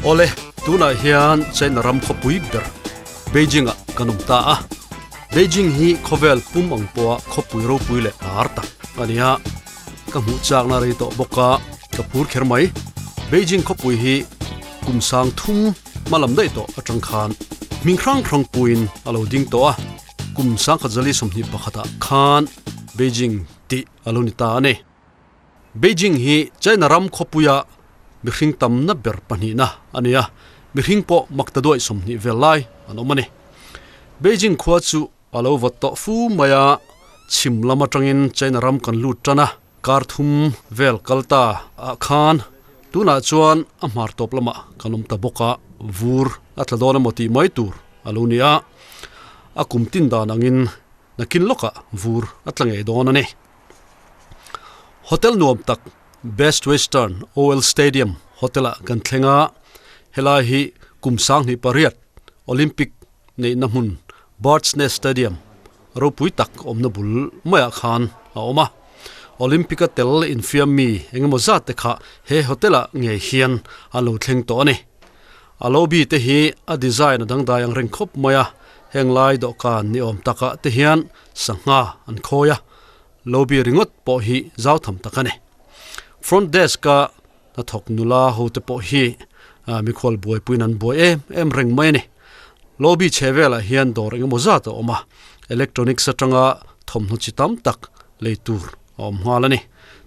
Awle, tunah hian China ram khawpui ber Beijing ah kan awm ta a. Beijing hi khawvel pum ang pawha khawpui ropui leh lar tak a ni a. Ka hmuh chakna rei tawh bawk a, ka phur kher mai. Beijing khawpui hi kum sang thum hma lam daih tawh atang khan hming hrang hrang puiin a lo ding tawh a. Kum sangkhat zali sawmhnih pakhatah khan Beijing tih a lo ni ta a ni. Beijing hi China ram khawpuia mihring tamna ber pahnihna a ni a, mihring pawh makta duaih 20 vel lai an awm a ni. Beijing khua chu a lo vawt tawh fu mai a, chhim lam atangin China ram kan lut tan a, kar thum vel kal ta ah khan tunah chuan a hmar tawp lamah kan awm ta bawk a, vur a tla dawn emaw tih mai tur a lo ni a, a kum tin dan angin nakin lawkah vur a tla ngei dawn a ni. Hotel nuam tak Best Western OL Stadium Hotel ah kan thleng a, helai hi kum 2008 Olympic neihna hmun Bird's Nest Stadium ropui tak awmna bul maiah khan a awm a. Olympic a tel infiam mi engemaw zat te kha he hotel ah ngei hian an lo thleng tawh a ni. A lobby te hi a design a dangdai ang reng khawp mai a, heng lai dawhkan ni awm takah te hian sangha an khawi a, lobby ringawt pawh hi zau tham tak a ni. Front desk a hnathawk nula ho te pawh hi mikhual buaipuiin an buai em em reng mai a ni. Lobby chhe velah hian dawr engemaw zat a awm a, electronics atanga thawmhnaw chi tam tak lei tur a awm nghal a ni.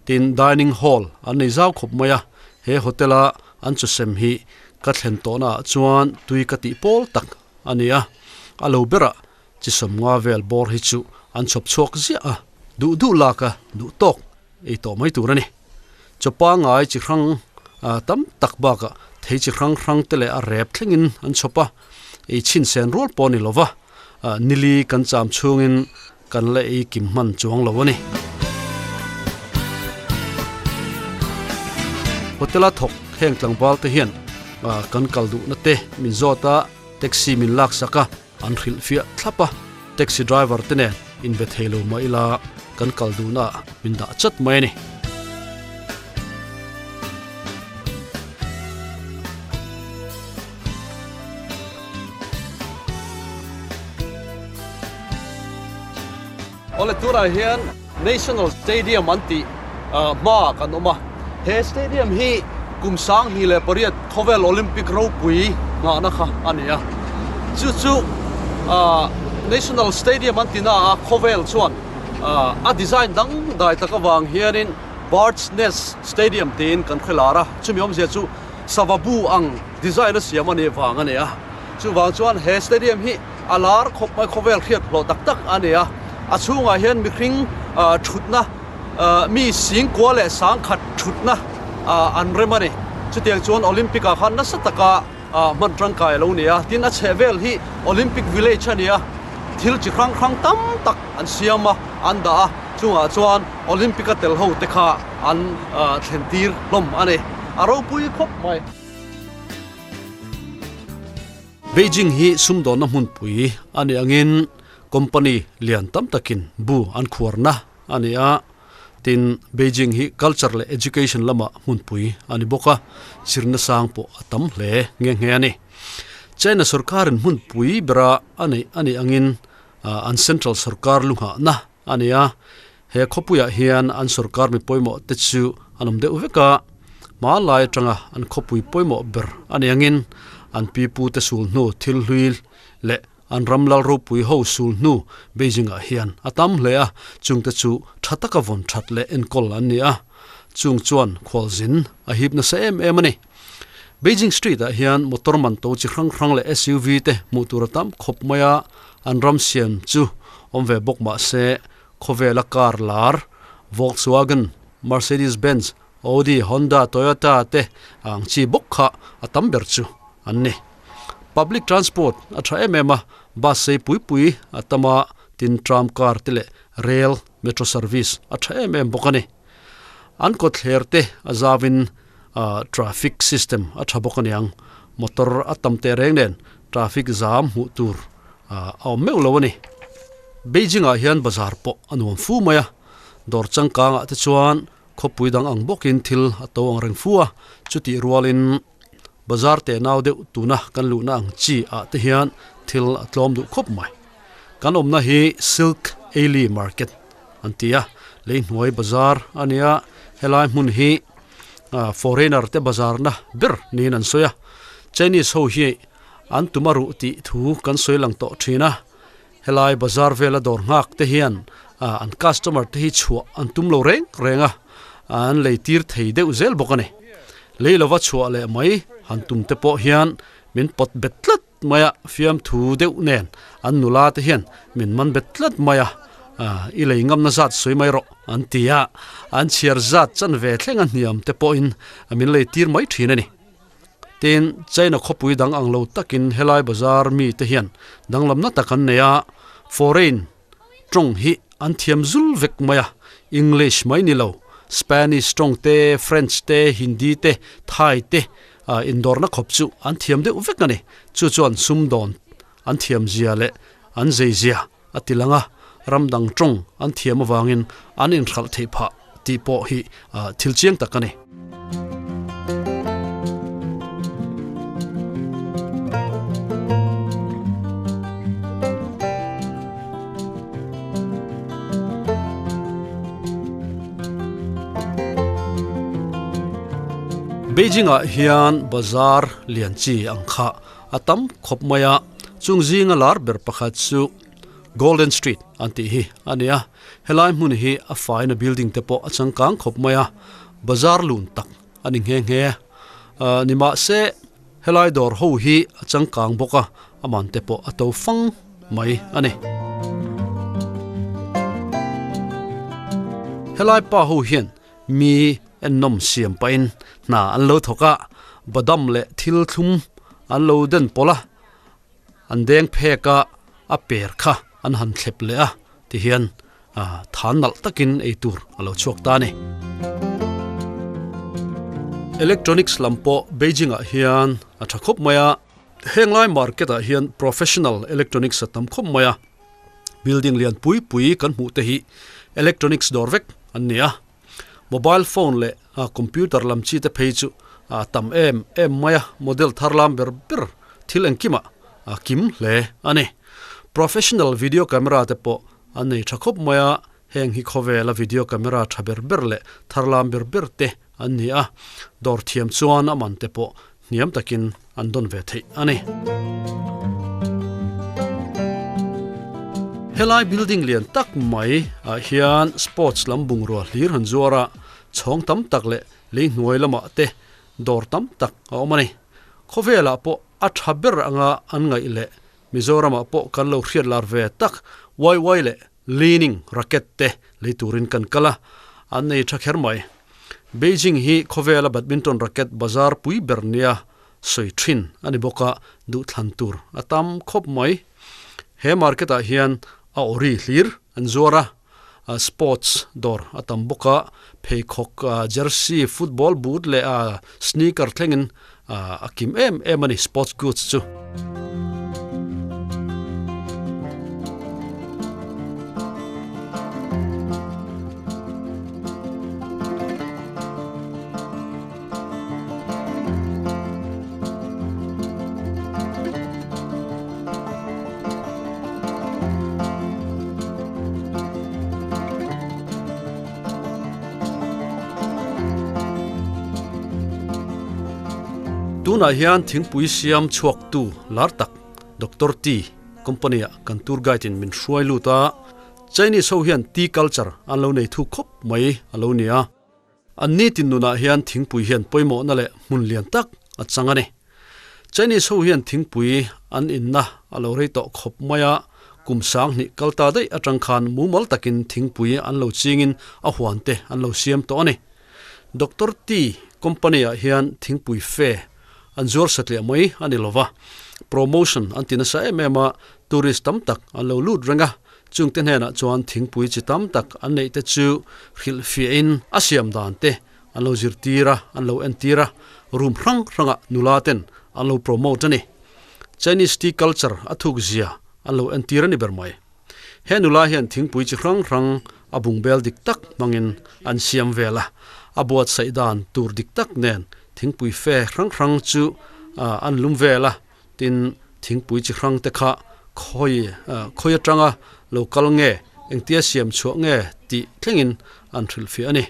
Tin, dining hall an nei zau khawp mai a, he hotel a an chawsem hi ka thlen tawhna ah chuan tui ka tih pawl tak a ni a, a lo berah chi sawmnga vel bawr hi chu an chhawp chhuak ziah a, duh duh lak a duh tawk ei tawh mai tur a ni. Chaw pangngai chi hrang tam tak bakah thei chi hrang hrang te leh a rep thlengin an chhawp a, ei chhin sen rual pawh a ni lova, nili kan cham chhungin kan la ei kim hman chuang lo a ni. Hotel a thawk heng tlangval te hian kan kal duhna te min zawt a, taxi min laksak a, An hrilh fiah thlap a, taxi driver te nen inbe thei lo mah ila kan kal duhna ah min dah chat mai a ni. Awle tunah hian National Stadium an tih hmaah kan awm a, he stadium hi kum 2008 khawvel Olympic ropui nghahna kha a ni a, chu chu National Stadium an ti na a khawvel chuan a design dang dai tak avang hianin Bird's Nest Stadium tiin kan hre lar a, chumi awmzia chu sava bu ang design a siam a nih vang a ni a, chuvang chuan he stadium hi A lar khawp mai khawvel hriat hlawh tak tak a ni a, a chhungah hian mihring thutna mi singkua leh sangkhat thutna an rem a ni. Chutiang chuan Olympic ah khan nasa taka hman tangkai a lo ni a, tin a chhehvel hi Olympic Village a ni a, thil chi hrang hrang tam tak an siam a, an dah a, chungah chuan Olympic a tel ho te kha an thlen tir hlawm a ni. A ropui khawp mai. Beijing hi sumdawnna hmunpui a nih angin company lian tam takin bu an khuarna a ni a, tin Beijing hi culture leh education lama hmunpui a ni bawk a, zirna sang pawh a tam hle nghe nghe a ni. China sorkarin hmunpui bera a neih a nih angin an central sorkar lu nghahna a ni a, he khawpuiah hian an sorkar mi pawimawh te chu an awm deuh vek a, hmanlai atanga an khawpui pawimawh ber a ni angin an pipu te sul hnu thil hlui leh an ram lal ropui ho sul hnu Beijing ah hian a tam hle a, chungte chu tha taka vawn that leh enkawl an ni a, chung chuan khualzin a hip nasa em em a ni. Beijing Street ah hian motor man to chi hrang hrang leh SUV te hmuh tur a tam khawp mai a, an ram siam chu awm ve bawk mah se khawvela car lar Volkswagen, Mercedes Benz, Audi, Honda, Toyota te ang chi bawk kha a tam ber chu an ni. Public transport a tha em em a, bus sei pui pui a tam a, tin tram car te leh rail, metro service a tha em em bawk a ni. An kawtthler te a zauin traffic system a tha bawk aniang, motor a tam teh reng nen traffic zam hmuh tur a awm meuh lo a ni. Beijing ah hian bazar pawh a nuam fu mai a, dawr changkang ah te chuan khawpui dang ang bawkin thil a to ang reng fu a, chutih rualin. Bazar te nau deuh tuna kan luhna ang chi ah te hian thil a tlawm duh khawp mai. Kan awmna hi Silk Alley Market an ti a, lei hnuai bazar a nia, helai hmun hi foreigner te bazar na ber niin an sawi a, Chinese ho hi an tum a ruh tih thu kan sawi lang tawh thin a, helai bazar vela dawr nghak te hian an customer te hi chhuah an tum lo reng reng a, an lei tir thei deuh zel bawk a ni. Lei lova chhuah leh mai han tum te pawh hian min pawt bet tlat mai a, fiamthu deuh nen an nula te hian min man bet tlat mai a, i lei ngamna zat sawi mai rawh an ti a, an chhiar zat chan ve thleng a hniam te pawhin min lei tir mai thin a ni. Tin, China khawpui dang ang lo takin helai bazar mi te hian danglamna tak an nei a, foreign tawng hi an thiam zul vek mai a, English mai ni lo, Spanish tawng te, French te, Hindi te, Thai te indawrna khawp chu an thiam deuh vek a ni. Chu chuan sumdawn an thiam zia leh an zei zia a ti lang a, ram dang tawng an thiam avangin an inhralh theih phah tih pawh hi thil chiang tak a ni. Beijing ah hian bazar lian chi ang kha a tam khawp mai a, chung zinga lar ber pakhat chu Golden Street an tih hi a ni a, helai hmun hi a faina building te pawh a changkang khawp mai a, bazar lun tak a ni nghe nghe. Nimahse helai dawr ho hi a changkang bawk a, a man te pawh a to fang mai a ni. Helai pa ho hian mi ennawm siam pahin hna an lo thawk a, badam leh thil thlum an lo den pawlh a, An deng phek a, a per kha an han thlep leh a, tihian than nalh takin ei tur a lo chhuak ta a ni. Electronics lam pawh Beijing ah hian a tha khawp mai a, henglai market ah hian professional electronics a tam khawp mai a, building lian pui pui kan hmuh te hi electronics dawr vek an ni a, mobile phone leh computer lam chi te phei chu a tam em em mai a, model thar lam ber ber thil engkimah a kim hle a ni. Professional video camera te pawh an nei tha khawp mai a, heng hi khawvela video camera tha ber ber leh thar lam ber ber te an ni a, dawr thiam chuan a man te pawh hniam takin an dawn ve theih a ni. Helai building lian tak mai ah hian sports lam bungrua hlir han zuar a, chhawng tam tak leh lei hnuai lamah te dawr tam tak a awm a ni. Khawvelah pawh a tha ber anga an ngaih leh Mizoramah pawh kan lo hriat lar ve tak YY leh Li-Ning racket te lei turin kan kal a, an nei tha kher mai. Beijing hi khawvela badminton racket bazar pui ber nia sawi thin a ni bawk a, duhthlan tur a tam khawp mai. He market ah hian a awri hlir an zuar a, sports dawr a tam bawk a, pheikhawk, jersey, football boot leh sneaker thlengin a kim em em a ni sports goods chu. Tunah hian thingpui siam chhuaktu lar tak Doctor Tea company ah kan tour guide in min hruai lut a, Chinese ho hian tea culture an lo nei thu khawp mai a lo ni a. An nitin nunah hian thingpui hian pawimawhna leh hmun lian tak a chang a ni. Chinese ho hian thingpui an inna a lo rei tawh khawp mai a, kum sanghnih kal ta daih atang khan mumal takin thingpui an lo chingin a huan te an lo siam tawh a ni. Doctor Tea company ah hian thingpui fe an zuar satliah mai a ni lova, promotion an ti nasa em em a, tourist tam tak an lo lut reng a, Chungte hnenah chuan thingpui chi tam tak an neih te chu hrilhfiahin a siam dan te an lo zirtir a, an lo entir a, room hrang hrangah nula ten an lo promote a ni. Chinese tea culture a thuk zia an lo entir a ni ber mai. He nula hian thingpui chi hrang hrang a bungbel dik tak hmangin an siam vel a, a buatsaih dan tur dik tak nen thingpui fe hrang hrang chu an lum vel a tin thingpui chi hrang te kha khawi khawi atanga lo kal nge engtia siam chhuah nge tih thlengin an hrilhfiah a ni.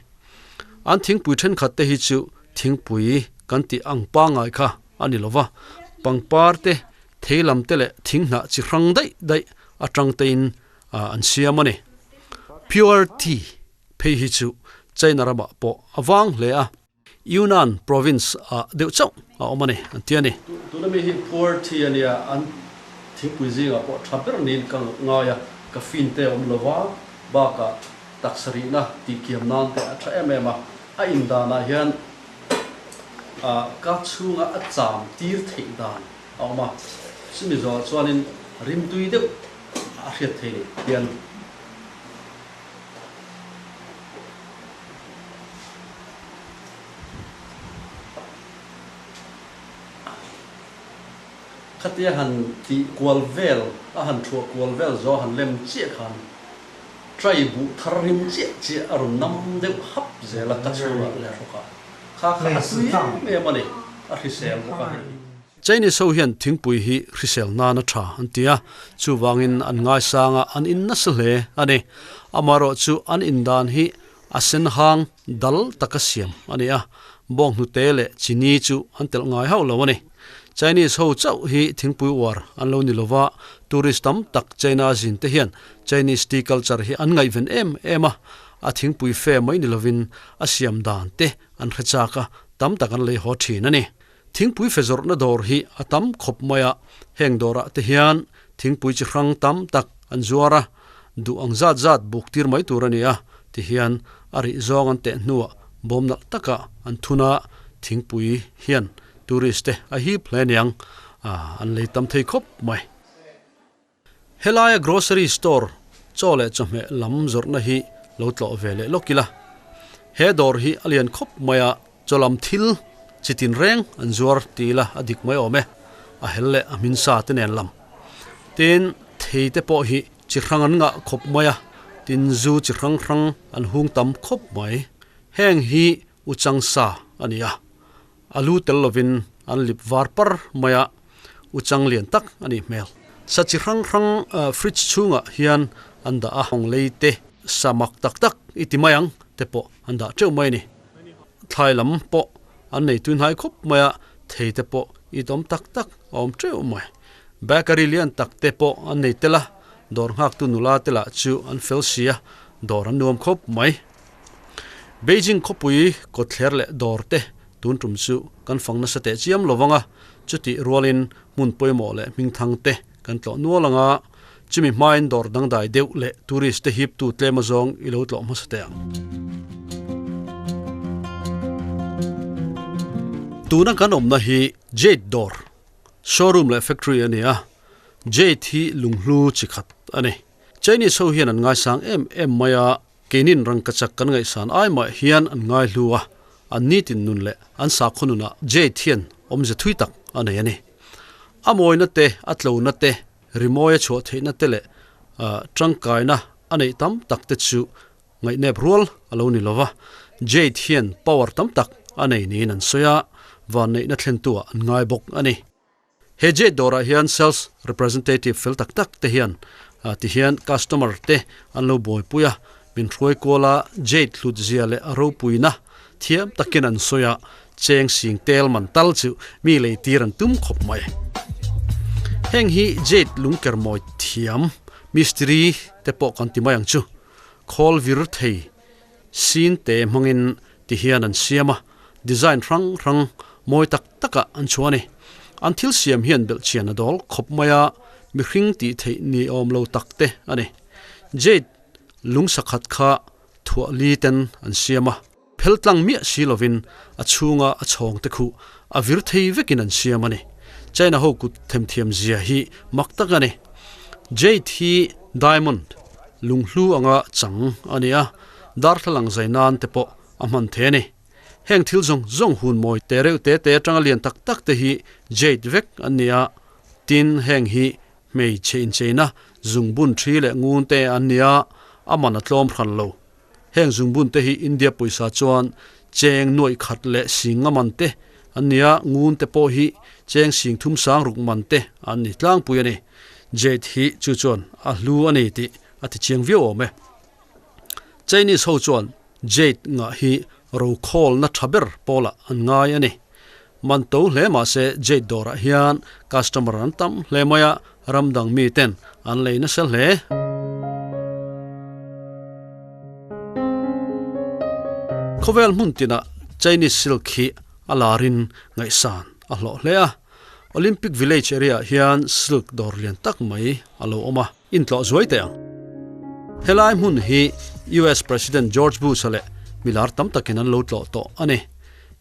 An thingpui thenkhat te hi chu thingpui kan tih ang pangngai kha a ni lova, pangpar te thei lam te leh thing hnah chi hrang daih daih atang tein an siam a ni. Pure tea phei hi chu China ramah pawh a vang hle a. Yunnan province ah deuh chauh a awm a ni, an ti a ni. Tuna mi hi Pure tea a nia, an thingpui zingah pawh tha ber niin ka ngai a, caffeine te a awm lo va, bakah taksa rihna tihkiam nan te a tha em em a, a indanah hian ka chhunga a cham tir theih dan a awm a, chumi zawhah chuanin rimtui deuh a hriat thei ni hian. Khatia han tih kual vel a han thuah kual vel zawh han lem chiah khan tray buh thar rim chiah chiah a rawn nam deuh hap zel a ka chhungah leh hrawkah kha kha a tui em em a ni, a hrisel bawk a hei. Chinese ho hian thingpui hi hrisel nan a tha an ti a, chuvangin an ngaisang a, an in nasa hle a ni. Amaherawh chu an in dan hi a sen hang dal taka siam a ni a, bawnghnute leh chini chu an telh ngai hauh lo a ni. Chinese ho chauh hi thingpui uar an lo ni lova, tourist tam tak China zin te hian Chinese tea culture hi an ngaihven em em a, a thingpui fe mai ni lovin a siam dan te an hre chak a, tam tak an lei haw thin a ni. Thingpui fe zawrhna dawr hi a tam khawp mai a, heng dawrah te hian thingpui chi hrang tam tak an zuar a, duh ang zat zat buk tir mai tur a ni a, ti hian a rih zawng an teh hnuah bawm nalh taka an thun a, thingpui hian tourist te a hip hle aniang, an lei tam thei khawp mai. Helaia grocery store chaw leh chawhmeh lam zawrhna hi lo tlawh ve leh lawk ila. He dawr hi a lian khawp mai a, chaw lam thil chi tin reng an zuar ti ila a dik mai awm e, a hel leh a hmin sa te nen lam. Tin, thei te pawh hi chi hrang an ngah khawp mai a, tin zu chi hrang hrang an hung tam khawp mai. Heng hi uchang sa a ni a, A lu tel lovin an lip var par mai a, u chang lian tak a nih hmel. Sa chi hrang hrang fridge chhungah hian an dah a, hawng lei te, sa mak tak tak i ti mai ang te pawh an dah teuh mai a ni. Thlai lam pawh an nei tui hnai khawp mai a, thei te pawh itawm tak tak a awm teuh mai. Bakery lian tak te pawh an nei tel a, dawr nghaktu nula te lah chu an fel si a, dawr an nuam khawp mai. Beijing khawpui kawtthler leh dawr te tun tum chu kan fang nasa teh chiam lo vang a, chutih rualin hmun pawimawh leh hmingthang te kan tlawh nual ang a, chumi hmain dawr dangdai deuh leh tourist te hiptu tlem azawng i lo tlawh hmasa teh ang. Tuna kan awmna hi Jade dawr, showroom leh factory a ni a, Jade hi lunghlu chi khat a ni. Chinese ho hian an ngaisang em em mai a, Keinin rangkachak kan ngaihsan ai mah hian an ngai hlu a, an nitin nun leh an sakhaw nunah Jade hian awmze thui tak a nei a ni. A mawina te, a tlona te, rimawi a chhuah theihna te leh tangkaina a neih tam tak te chu ngaihnep rual a lo ni lo va, Jade hian power tam tak a nei niin an sawi a, vanneihna thlentuah an ngai bawk a ni. He Jade dawrah hian sales representative fel tak tak te hian ti hian customer te an lo buaipui a, min hruai kual a, Jade hlut zia leh a ropuina thiam takin an sawi a, cheng sing tel man tal chu mi lei tir an tum khawp mai. Heng hi Jade lungker mawi thiam mistiri te pawh kan ti mai ang chu, khawl vir thei sin te hmangin ti hian an siam a, design hrang hrang mawi tak takah an chhuah a ni. An thil siam hian belhchian a dawl khawp mai a, mihring tih theih ni awm lo tak te a ni. Jade lung sakhat kha thuah li ten an siam a, phel tlang miah si lovin a chhunga a chhawng te khuh a vir thei vekin an siam a ni. China ho kut themthiam zia hi mak tak a ni. Jade hi diamond lunghlu anga chang a ni a, darthlalang zai nan te pawh a hman thei a ni. Heng thil zawng zawng hun mawi te reuh te te atanga lian tak tak te hi jade vek an ni a, tin heng hi hmeichhe incheina zungbun thi leh ngun te an ni a, a man a tlawm hran lo. Heng zungbun te hi India pawisa chuan cheng nuaih khat leh sing a man te an ni a, ngun te pawh hi cheng sing thum sang ruk man te an ni tlangpui a ni. Jade hi chu chuan a hlu a ni tih a ti chiang viau awm e. Chinese ho chuan Jade ngah hi rokhawlna tha ber pawlah an ngai a ni. Man to hle mah se Jade dawrah hian customer an tam hle mai a, ram dang mi ten an lei nasa hle. Khawvel hmun tinah Chinese silk hi a larin ngaihsan a hlawh hle a. Olympic Village area ah hian silk dawr lian tak mai a lo awm a, intlawh zuai teh ang. Helai hmun hi US President George Bush-a leh milar tam takin an lo tlawh tawh a ni.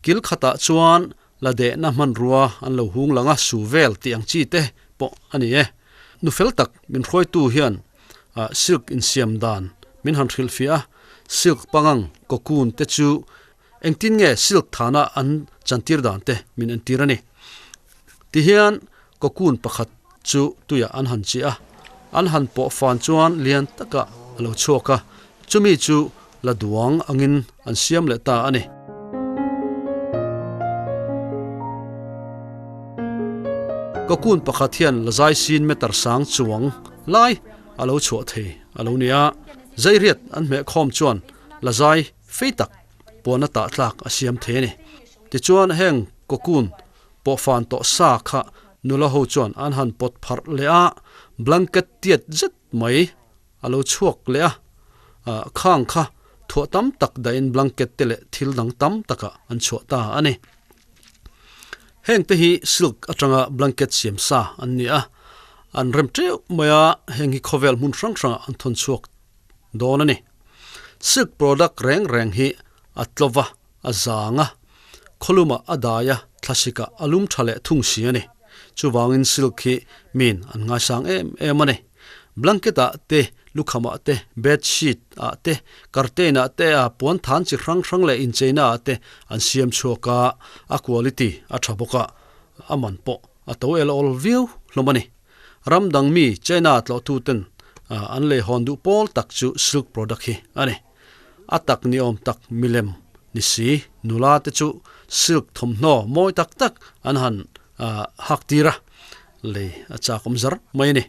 Kil khatah chuan la dehna hmanrua an lo hung lang a, su vel tih ang chi te pawh a ni e. Nu fel tak min hruaitu hian silk insiam dan min han hrilhfiah a, silk pangang cocoon te chu engtin nge silk thana an chantir dan te min entir a ni. Tihian cocoon pakhat chu tuiah an han chiah a, an han pawh fan chuan lian takah a lo chhuak a, chumi chu la duang angin an siam leh ta a ni. Cocoon pakhat hian la zai sin meter sang chuang lai a lo chhuah thei a lo ni a, zairiat an hmeh khawm chuan la zai fei tak puan a tah tlak a siam thei a ni. Tichuan heng cocoon pawhfan tawh sa kha nula ho chuan an han pawt pharh leh a, blanket tiat zet mai a lo chhuak leh a, khang kha thuah tam tak dahin blanket te leh thil dang tam takah an chhuah ta a ni. Heng te hi silk atanga blanket siam sa an ni a, an rem teuh mai a, heng hi khawvel hmun hrang hrangah an thawn chhuak dawn a ni. Silk product reng reng hi a tlova, a zang a, khawlumah a dai a, thlasikah a lum tha leh thung si a ni. Chuvangin silk hi min an ngaisang em em a ni. Blanket ah te, lukham ah te, bed sheet ah te, curtain ah te a puan than chi hrang hrang leh incheina ah te an siam chhuak a, a quality a tha bawk a, a man pawh a to el awl viau hlawm a ni. Ram dang mi China tlawhtu ten an lei hawn duh pawl tak chu silk product hi a ni. A tak ni awm tak milem ni si nula te chu silk thawmhnaw mawi tak tak an han hak tir a, lei a chak awm zar mai a ni.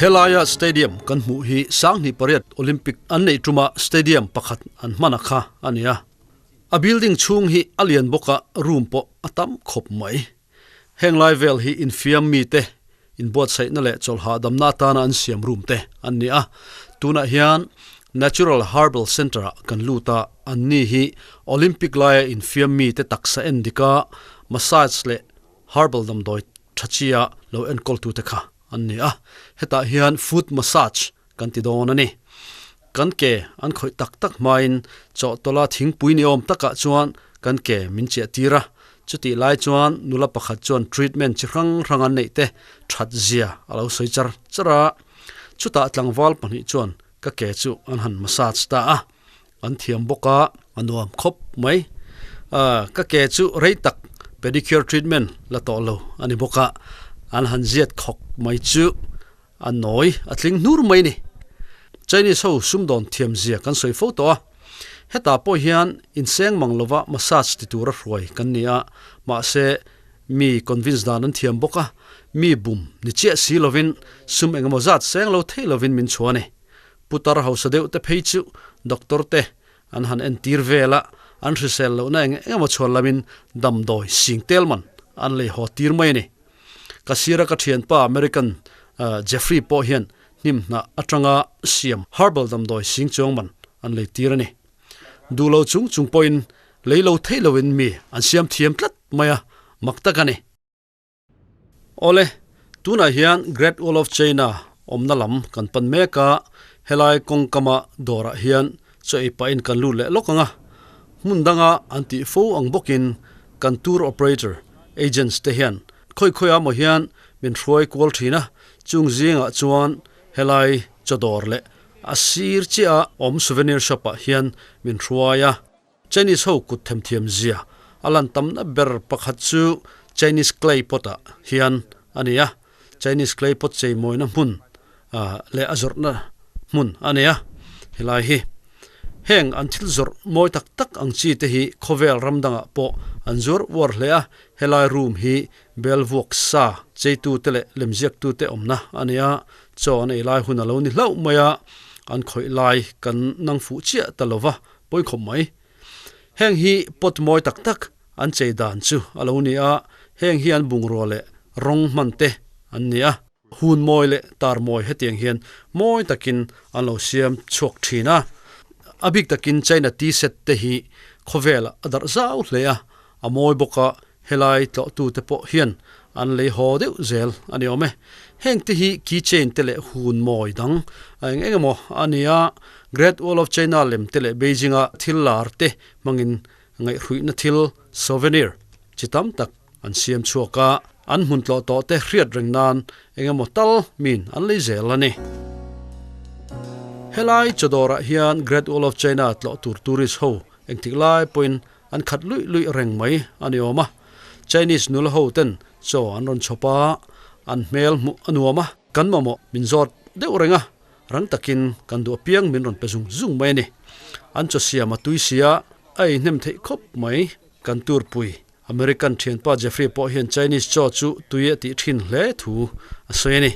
Helaia stadium kan hmuh hi 2008 Olympic an neih ṭuma stadium pakhat an hman a kha a ni a. A building chhung hi a lian bawk a, room pawh a tam khawp mai. Heng lai vel hi infiam mite inbuatsaihna leh chawlhhahdamna atana an siam room te an ni a. Tunah hian Natural Herbal Centre-ah kan lut a, anni hi Olympic laia infiam mite taksa en dika massage leh herbal damdawi tha chia lo enkawltute kha an ni a. Hetah hian foot massage kan ti dawn a ni. Kan ke an khawih tak tak hmain chawhtawla thingpui ni awm takah chuan kan ke min chiah tir a. Chutih lai chuan nula pakhat chuan treatment chi hrang hrang an neih te that zia a lo sawi char char a. Chutah tlangval pahnih chuan ka ke chu an han massage ta a. An thiam bawk a, a nuam khawp mai. Ka ke chu rei tak pedicure treatment la tawh lo a ni bawk a, an han ziat khawk mai chu a nawi a tling hnur mai ni. Chinese ho sumdawn thiam zia kan sawi fo tawh a, hetah pawh hian inseng mang lova massage ti tura hruai kan ni a, mahse mi convince dan an thiam bawk a, mi bum ni chiah si lovin sum engemaw zat seng lo thei lovin min chhuah a ni. Putar hausa deuh te phei chu doctor te an han entir vel a, an hrisel lohna eng eng emaw chhuan lamin damdawi sing tel man an lei haw tir mai a ni. Ka sira ka thianpa American Jeffrey pawh hian hnim hnah atanga siam herbal damdawi sing chuang man an lei tir a ni. Duh lo chung chung pawhin lei lo thei loin mi an siam thiam tlat mai a, mak tak a ni. Awle, tunah hian Great Wall of China awmna lam kan pan mek a, helai kawngkama dawrah hian chaw ei pahin kan lut leh lawk ang a. Hmun danga an tih fo ang bawkin kan tour operator, agents, te hian khawi khawiah maw hian min hruai kual thin a, chung zingah chuan helai chaw dawr leh a sir chiah a awm souvenir shop ah hian min hruai a. Chinese ho kut themthiam zia a lan tamna ber pakhat chu Chinese clay pot ah hian a ni a, Chinese clay pot chei mawina hmun ah leh a zawrhna hmun a ni a, helai hi heng an thil zawrh mawi tak tak ang chi te hi khawvel ram dangah pawh an zuar uar hle a, helai room hi bel vuak sa cheitu te leh lemziaktu te awmna a ni a, chaw an ei lai hun a lo ni hlauh mai a, an khawih lai kan nang fuh chiah ta lo va, pawi khawp mai. Heng hi pot mawi tak tak an chei dan chu a lo ni a, heng hi an bungrua leh rawng hman te an ni a. Hun mawi leh tar mawi hetiang hian mawi takin an lo siam chhuak thin a. A bik takin China tea set te hi khawvelah a darh zau hle a, a mawi bawk a, helai tlawhtute pawh hian an lei haw deuh zel a ni awm e. Heng te hi key chain te leh hun mawi dang a eng eng emaw a ni a, Great Wall of China lem te leh Beijing-a thil lar te hmangin ngaihhruihna thil, souvenir, chi tam tak an siam chhuak a, an hmun tlawh tawh te hriat reng nan eng emaw tal min an lei zel a ni. Helai chawdawrah hian Great Wall of China tlawh tur tourist ho engtik lai pawhin an khat luih luih reng mai a ni awm a. Chinese nula ho ten chaw an rawn chhawp a, an hmel hmuh a nuam a, kan mamawh min zawt deuh reng a, rang takin kan duh apiang min rawn pe zung zung mai a ni. An chaw siam a tui sia, a ei hnem theih khawp mai kan turpui. American thianpa Jeffrey pawh hian Chinese chaw chu tui a tih thin hle thu a sawi a ni.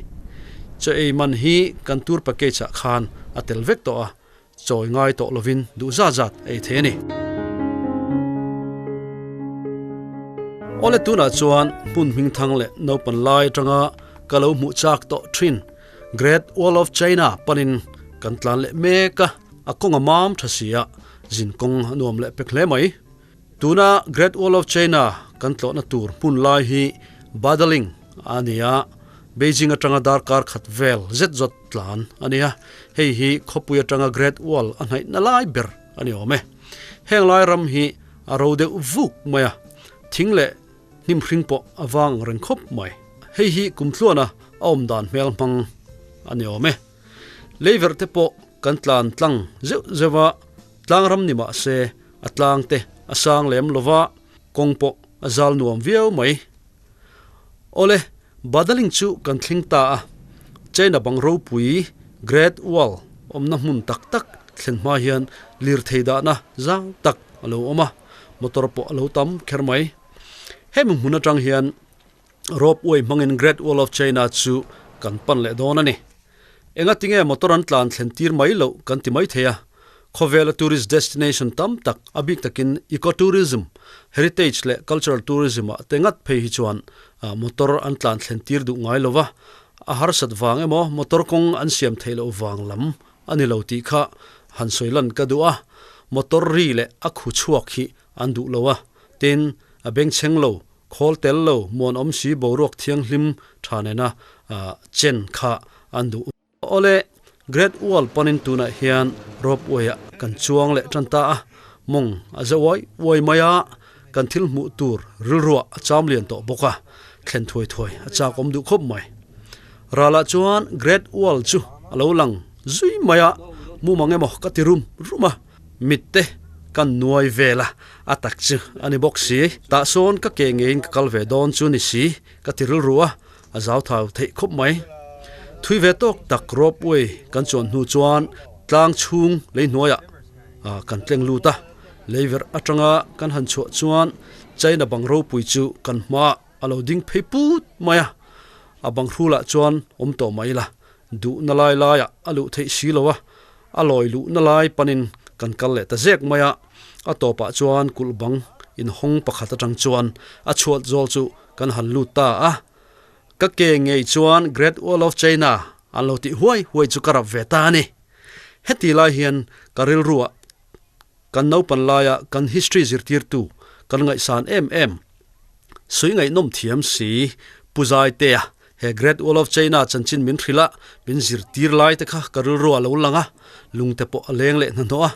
Chaw ei man hi kan tour package ah khan a tel vek tawh a, chawi ngai tawh lovin duh zat zat a ei thei a ni. Awle tunah chuan hmun hmingthang leh naupan lai atanga ka lo hmuh chak tawh thin Great Wall of China panin kan tlan leh mek a, a kawng a mam tha si a, zin kawng a nuam leh pek hle mai. Tuna Great Wall of China kan tlawhna tur hmun lai hi Badaling a ni a, Beijing atanga darkar khat vel zet zawt tlan a ni a, hei hi khawpui atanga Great Wall a hnaihna lai ber a ni awm e. Heng lai ram hi a ro deuh vuk mai a, thing leh hnim hring pawh a vang ang reng khawp mai. Hei hi kumtluana a awm dan hmel hmang a ni awm e. Leiverh te pawh kan tlan tlang zeuh zeuh a, tlang ram ni mah se a tlang te a sang lem lo va, kawng pawh a zal nuam viau mai. Awle, Badaling chu kan thleng ta a, China bang ropui Great Wall awmna hmun tak tak thlen hma hian lirthei dahna zau tak a lo awm a, motor pawh a lo tam kher mai. Hemi hmun atang hian Rope way hmangin Great Wall of China chu kan pan leh dawn a ni. Enga tinge motor an tlan thlen tir mai loh kan ti mai thei a, khawvela tourist destination tam tak a bik takin ecotourism, heritage leh cultural tourism ah te ngat phei hi chuan motor an tlan thlen tir duh ngai lo va, a harsat vang emaw motor kawng an siam theih loh vang lam a ni lo tih kha han sawi lan ka duh a, motor ri leh a khu chhuak hi an duh lo a, tin a bengchheng lo Khawl tel lo muanawm si boruak thianghlim tha nena chen kha an duh. Awle, Great Wall panin tunah hian rope way ah kan chuang leh tan ta a, mawng a za uai uai mai a, kan thil hmuh tur rilruah a cham lian tawh bawk a, thlen thuai thuai a chak awm duh khawp mai. Ralah chuan Great Wall chu a lo lang zui mai a, mumang emaw ka ti rum rum a. Mitte kan nuai vel a, a tak chu a ni bawk si. Tah sawn ka ke ngeiin ka kal ve dawn chu ni si, ka ti rilru a, a zau thau theih khawp mai. Thui ve tawk tak rope way kan chuan hnu chuan tlang chhung lei hnuaiah kan tleng lut a, lei verh atanga kan han chhuah chuan China bang ropui chu kan hmaah a lo ding phei put mai a, a bang hrulah chuan awm tawh mai la, duhna lai laiah a luh theih si lo a, A lawi luhna lai panin kan kal leh ta zek mai a, a tawpah chuan kulh bang inhawng pakhat atang chuan a chhuat zawl chu kan han lut ta a. Ka ke ngei chuan Great Wall of China an lo tih huai huai chu ka rap ve ta a ni. Heti lai hian ka rilruah kan naupan laia kan history zirtirtu kan ngaihsan em em, sui ngaihnawm thiam si Pu Zaitea He Great Wall of China chanchin min hrilh a, min zirtir lai te kha ka rilru a lo lang a, lung te pawh a leng leh hnahnawh a.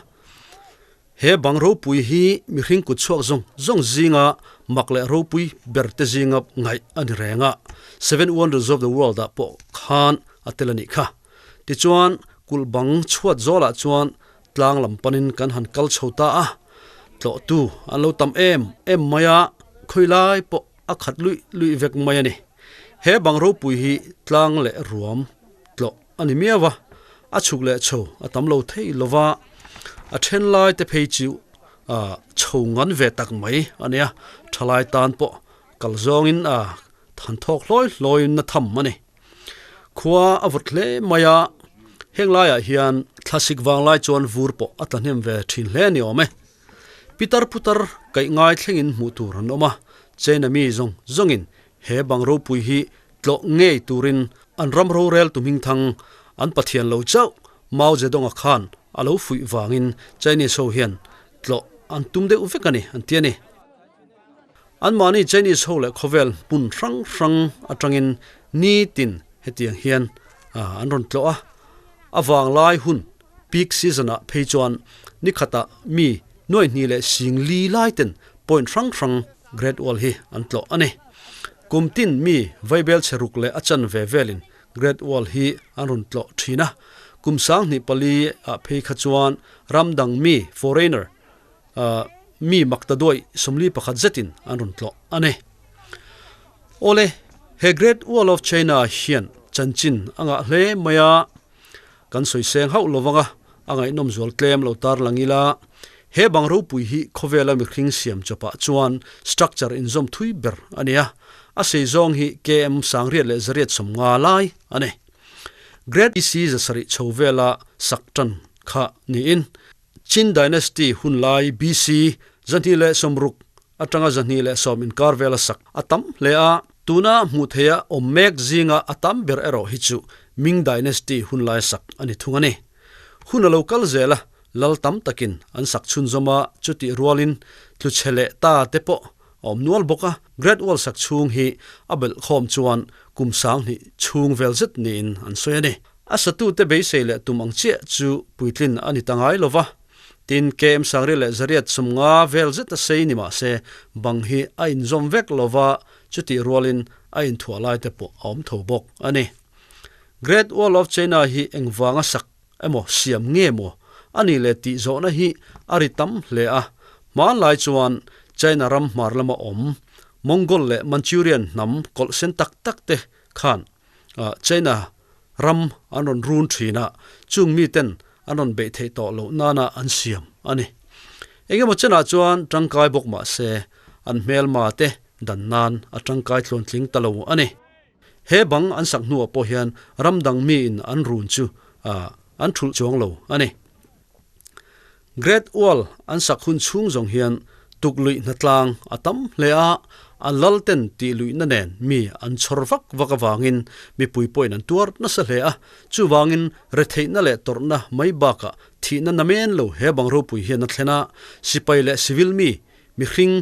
He bang ropui hi mihring kut chhuak zawng zawng zinga mak leh ropui ber te zinga ngaih a ni reng a, Seven Wonders of the World ah pawh khan a tel a nih kha. Tichuan, kulh bang chhuat zawlah chuan tlang lam panin kan han kal chho ta a, tlawhtu an lo tam em em mai a, khawilai pawh. a khat luih luih vek mai a ni. He bang ropui hi tlang leh ruam tlawh a ni miau a, a chhuk leh chho a tam lo thei lo va, a then lai te phei chu ah chho ngan ve tak mai a nia, thalai tan pawh kal zawngin a than thawk hlawi hlawiin a tham a ni. Khua a vawt hle mai a, heng laiah hian thlasik vang lai chuan vur pawh a tla hnem ve thin hle a ni awm e. Pitar putar kaih ngai thlengin hmuh tur an awm a, China mi zawng zawngin he bang ropui hi tlawh ngei turin an ram rorel tu hmingthang an Pathian lo chauh Mao Zedong-a khan a lo fuih vangin Chinese ho hian tlawh an tum deuh vek a ni an ti a ni. Anmahni Chinese ho leh khawvel hmun hrang hrang atangin nitin hetiang hian an rawn tlawh a, a vanglai hun peak season ah phei chuan nikhatah mi nuai hnih leh sing li lai ten point hrang hrang Great Wall hi an tlawh a ni. Kum tin mi vaibel chhe ruk leh a chan ve velin Great Wall hi an rawn tlawh thin a, kum 2004 ah phei kha chuan ram dang mi, foreigner, mi makta duai 41 zetin an rawn tlawh a ni. Awle, he Great Wall of China hian chanchin a ngah hle mai a, Kan sawi seng hauh lo vang a, a ngaihnawm zual tlem lo tar lang ila, he bang ropui hi khawvela mihring siam chawpah chuan structure inzawm thui ber a ni a, a sei zawng hi KM 1150 lai a ni. Great BC 700 chho vela sak tan kha niin, Qin Dynasty hun lai BC 260 atanga 210 inkar vela sak a tam hle a, tuna hmuh theiha awm mek zinga a tam ber erawh hi chu Ming Dynasty hun lai sak a ni thung a ni. Hun a lo kal zel a, lal tam takin an sak chhunzawm a, chutih rualin tlu chhe leh ta te pawh a awm nual bawk a, Great Wall sak chhung hi a belhkhawm chuan kum 2000 chhung vel zet niin an sawi a ni. A satute beisei leh tum ang chiah chu puitlin a ni ta ngai lo va, tin KM 1150 vel zet a sei ni mah se bang hi a inzawm vek lo va, chutih rualin a inthuah lai te pawh a awm tho bawk a ni. Great Wall of China hi engvanga sak emaw siam nge maw a nih leh tih zawhna hi a ri tam hle a, hmanlai chuan China ram hmar lama awm Mongol leh Manchurian hnam kawlh sen tak tak te khan China ram an rawn run thin a, chung miten an rawn beih theih tawh loh nana an siam a ni. Engemaw chenah chuan tangkai bawk mah se an hmelma te dan nan a tangkai tluantling ta lo a ni. He bang an sak hnuah pawh hian ram dang miin an run chu an thulh chuang lo a ni. Great Wall an sak hun chhung zawng hian tukluih hnatlang a tam hle a, a lal ten tih luihna nen mi an chhawr vak vak avangin mipui pawhin an tuar nasa hle a, chuvangin retheihna leh tawrhna mai bakah thihna namen lo he bang ropui hian a thlen a, sipai leh civil mi mihring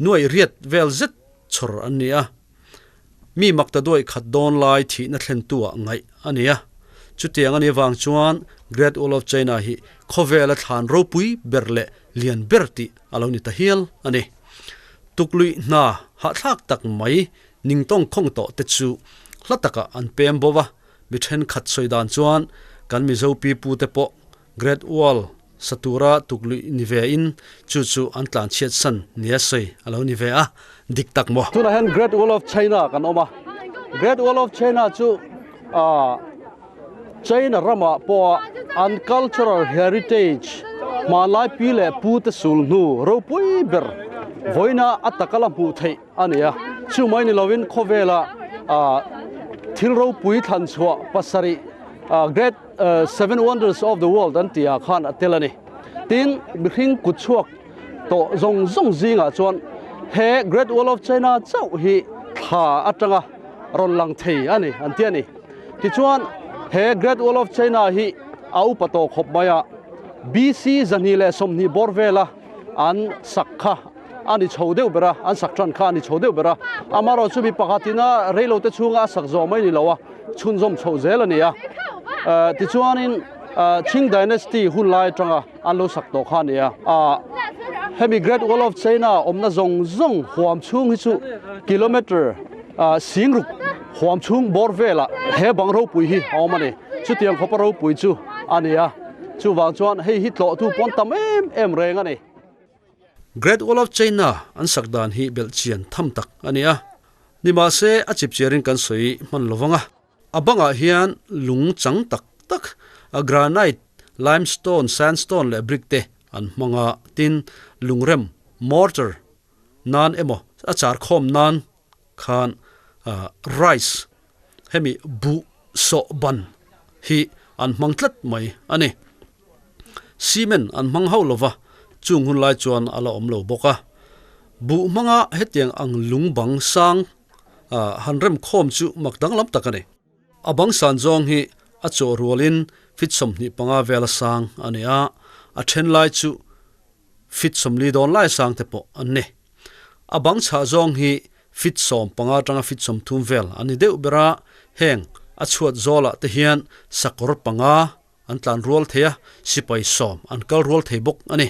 nuaih riat vel zet chhawr an ni a, mi makta duaih khat dawn lai thihna thlentu ah ngaih a ni a. Chutiang a nih avang chuan Great Wall of China hi khawvela thlan ropui ber leh lian ber tih a lo ni ta hial a ni. Tukluih hna hahthlak tak mai ningtawng khawng tawh te chu hla takah an pem bo va, mi thenkhat sawi dan chuan kan Mizo pipu te pawh Great Wall sa tura tukluih ni ve in chu chu an tlan chhiat san nia sawi a lo ni ve a, dik tak maw? Tunah hian Great Wall of China kan awm a, Great Wall of China chu ah China ramah pawha an cultural heritage hmanlai pi leh pu te sul hnu ropui ber vawiina a taka la hmuh theih a ni a, chu mai ni lovin khawvela ah thil ropui thlan chhuah pasarih ah Great Seven Wonders of the World an tih ah khan a tel a ni. Tin, mihring kut chhuak tawh zawng zawng zingah chuan he Great Wall of China chauh hi thla atanga rawn lang thei a ni an ti a ni. Tichuan, he Great Wall of China hi a upa tawh khawp mai a, BC 220 bawr vela an sak kha a ni chho deuh ber a, an sak tan kha a ni chho deuh ber a. Amaherawhchu mi pakhatina reilote chhunga a sak zawh mai ni lo a, chhunzawm chhoh zel a ni a. Tichuanin Qing Dynasty hun lai atanga an lo sak tawh kha a ni a. Hemi Great Wall of China awmna zawng zawng huam chhung hi chu kilometre singruk huam chhung bawr velah he bang ropui hi a awm a ni. Chutiang khawpa ropui chu a ni a. Chuvang chuan hei hi tlawhtu pawn tam em em reng a ni. Great Wall of China an sak dan hi belh chian tham tak a ni a, nimahse a chipchiarin kan sawi hman lo vang a. A bangah hian lung chang tak tak, granite, limestone, sandstone leh brick te an hmang a, tin lungrem, mortar, nan emaw a char khawm nan khan rice hemi buh sawh ban hi an hmang tlat mai a ni. Cement an hmang hauh lova, chung hun lai chuan a la awm lo bawk a. Buh hmanga hetiang ang lung bang sang han rem khawm chu mak danglam tak a ni. A bang san zawng hi a chaw rualin feet 25 vela sang a ni a, a then lai chu feet 40 dawn lai sang te pawh an ni. A bang chhah zawng hi feet 15 atanga feet 30 vel a ni deuh ber a, heng a chhuat zawlah te hian sakawr panga an tlan rual thei a, sipai 10 an kal rual thei bawk a ni.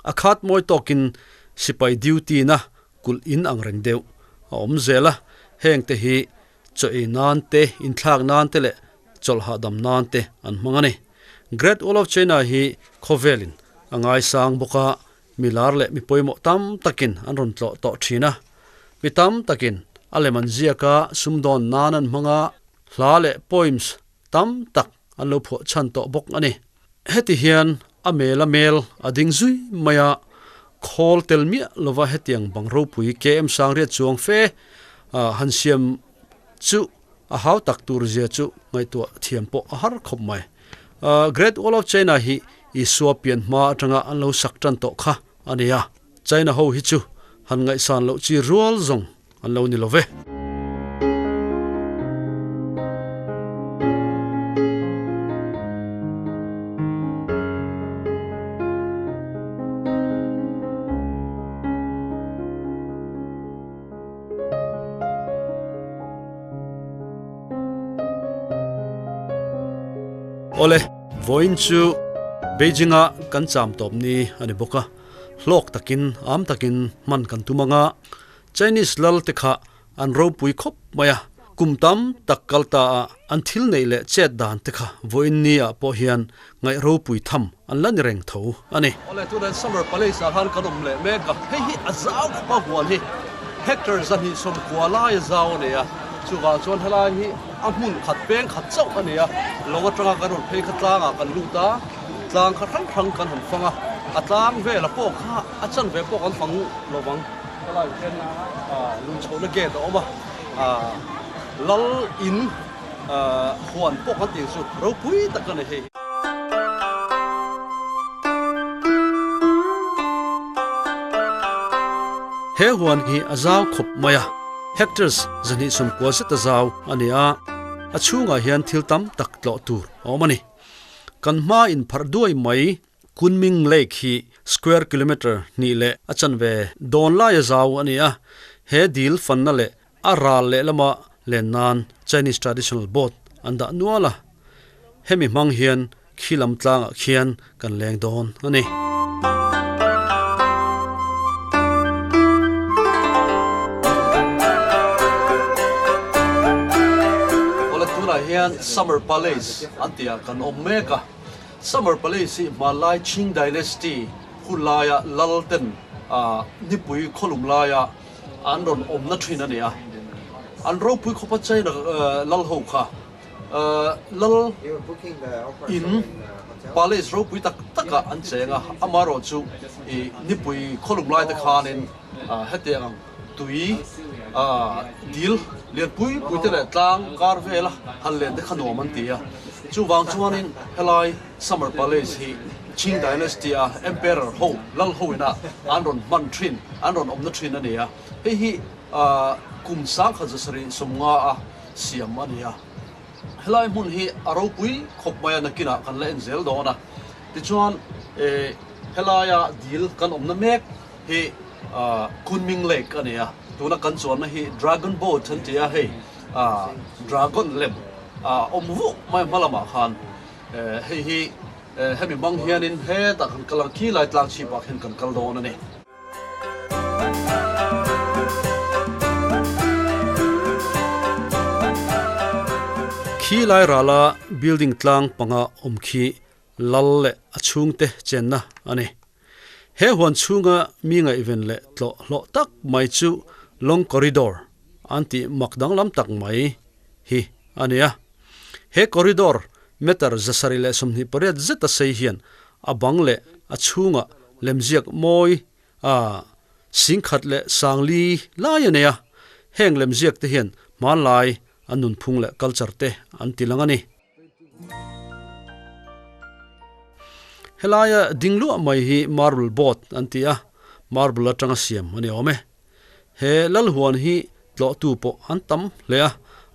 A khat mawi tawkin sipai duty na kulh in ang reng deuh a awm zel a, heng te hi chaw ei nan te, inthlak nan te leh chawlh hahdam nan te an hmang a ni. Great Wall of China hi khawvelin a ngaisang bawk a, mi lar leh mi pawimawh tam takin an rawn tlawh tawh thin a. Mi tam takin a lem an ziak a, sumdawn nan an hmang a, hla leh poems tam tak an lo phuah chhan tawh bawk a ni. Heti hian a mel a mel a ding zui mai a, khawl tel miah lova hetiang bang ropui KM Sangriat chuang fe han siam chu a hau tak tur zia chu ngaihtuah thiam pawh a har khawp mai. Great Wall of China hi Isua pian hma atanga an lo sak tan tawh kha a ni a, China ho hi chu han ngaihsan loh chi rual zawng an lo ni lo ve. Awle, vawiin chu Beijing-a kan cham tawp ni a ni bawk a, hlawk takin, am takin hman kan tum ang a. Chinese lal te kha an ropui khawp mai a, kum tam tak kal ta a an thil neih leh chet dan te kha vawiin ni ah pawh hian ngaih ropui tham an la ni reng tho a ni. Awle tunah Summer Palace ah khan kan awm leh mek a, hei hi a zau khawp a huan hi hectare 290 lai a zau a nei a, chuvang chuan helai hi a hmun khat peng khat chauh a ni a, lawng atanga kan rawn phei kha tlangah kan lut a, tlang kha hrang hrang kan han fang a, a tlang vela pawh kha a chanve pawh kan fang lo vang. Helai hian lungchhohna gate a awm a, lal in huan pawh kan tih chu ropui tak a ni hei. He huan hi a zau khawp mai a, hectares 290 zet a zau a ni a, a chhungah hian thil tam tak tlawh tur a awm a ni. Kan hma inpharh duai mai Kunming Lake hi square kilometre hnih leh a chanve dawn laia zau a ni a, he dil fanna leh a ral lehlama len nan Chinese traditional boat an dah nual a, hemi hmang hian khi lam tlangah khian kan leng dawn a ni. Awle tunah hian Summer Palace an tihah kan awm mek a. Summer Palace hi hmanlai Qing Dynasty hun laia lal ten nipui khawlum laia an rawn awmna thin a ni a. An ropui khawpa China lal ho kha lal in palace ropui tak takah an cheng a, amaherawh chu nipui khawlum lai te khanin hetiang ang tui dil lian pui pui te leh tlang kar vela han len te kha nuam an ti a. Chuvang chuanin helai Summer Palace hi Qing Dynasty a Emperor ho lal ho ina an rawn hman thin, an rawn awmna thin a ni a. Hei hi kum 1750 a siam a ni a. Helai hmun hi a ropui khawp mai a, nakinah kan la en zel dawn a. Tichuan helaia dil kan awmna mek hi Kunming Lake a ni a, tuna kan chuanna hi Dragon Boat an ti a, hei Dragon lem a awm vuh mai hma lamah khan hei hi hemi hmang hianin hetah kan kal ang khi lai tlang chhipah khian kan kal dawn a ni. Khi lai rala building tlang panga awm khi lal leh a chhungte chenna a ni. He huan chhunga mi ngaihven leh tlawh hlawh tak mai chu Long Corridor an tih mak danglam tak mai hi a ni a. He corridor meter 728 zeta sei hian a bang leh a chhunga lemziak mawi a singkhat leh sangli lai a nei a. Heng lemziak te hian hmanlai an nunphung leh culture te an ti lang a ni. Helaia ding luah mai hi marble board an ti a, marble atanga siam a ni awm e. He Lalhuan hi tlawhtu pawh an tam hle a,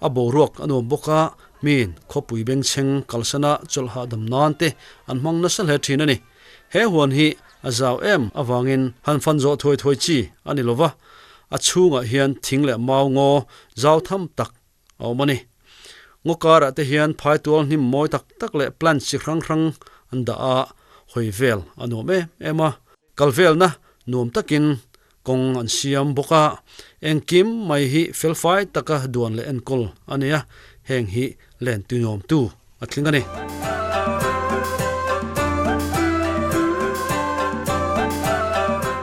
a boruak a nuam bawk a, miin khawpui bengchheng kalsana chawlh hahdam nan te an hmang nasa hle thin a ni. He huan hi a zau em avangin han fan zawh thuai thuai chi a ni lova, a chhungah hian thing leh mau ngaw zau tham tak a awm a ni. Ngaw karah te hian phaitual hnim mawi tak tak leh plant chi hrang hrang an dah a, hawi vel a nuam em em a. Kal velna nuam takin kawng an siam bawk a, engkim mai hi felfai taka duan leh enkawl a ni a, heng hi len tuinuamtu a tling a ni.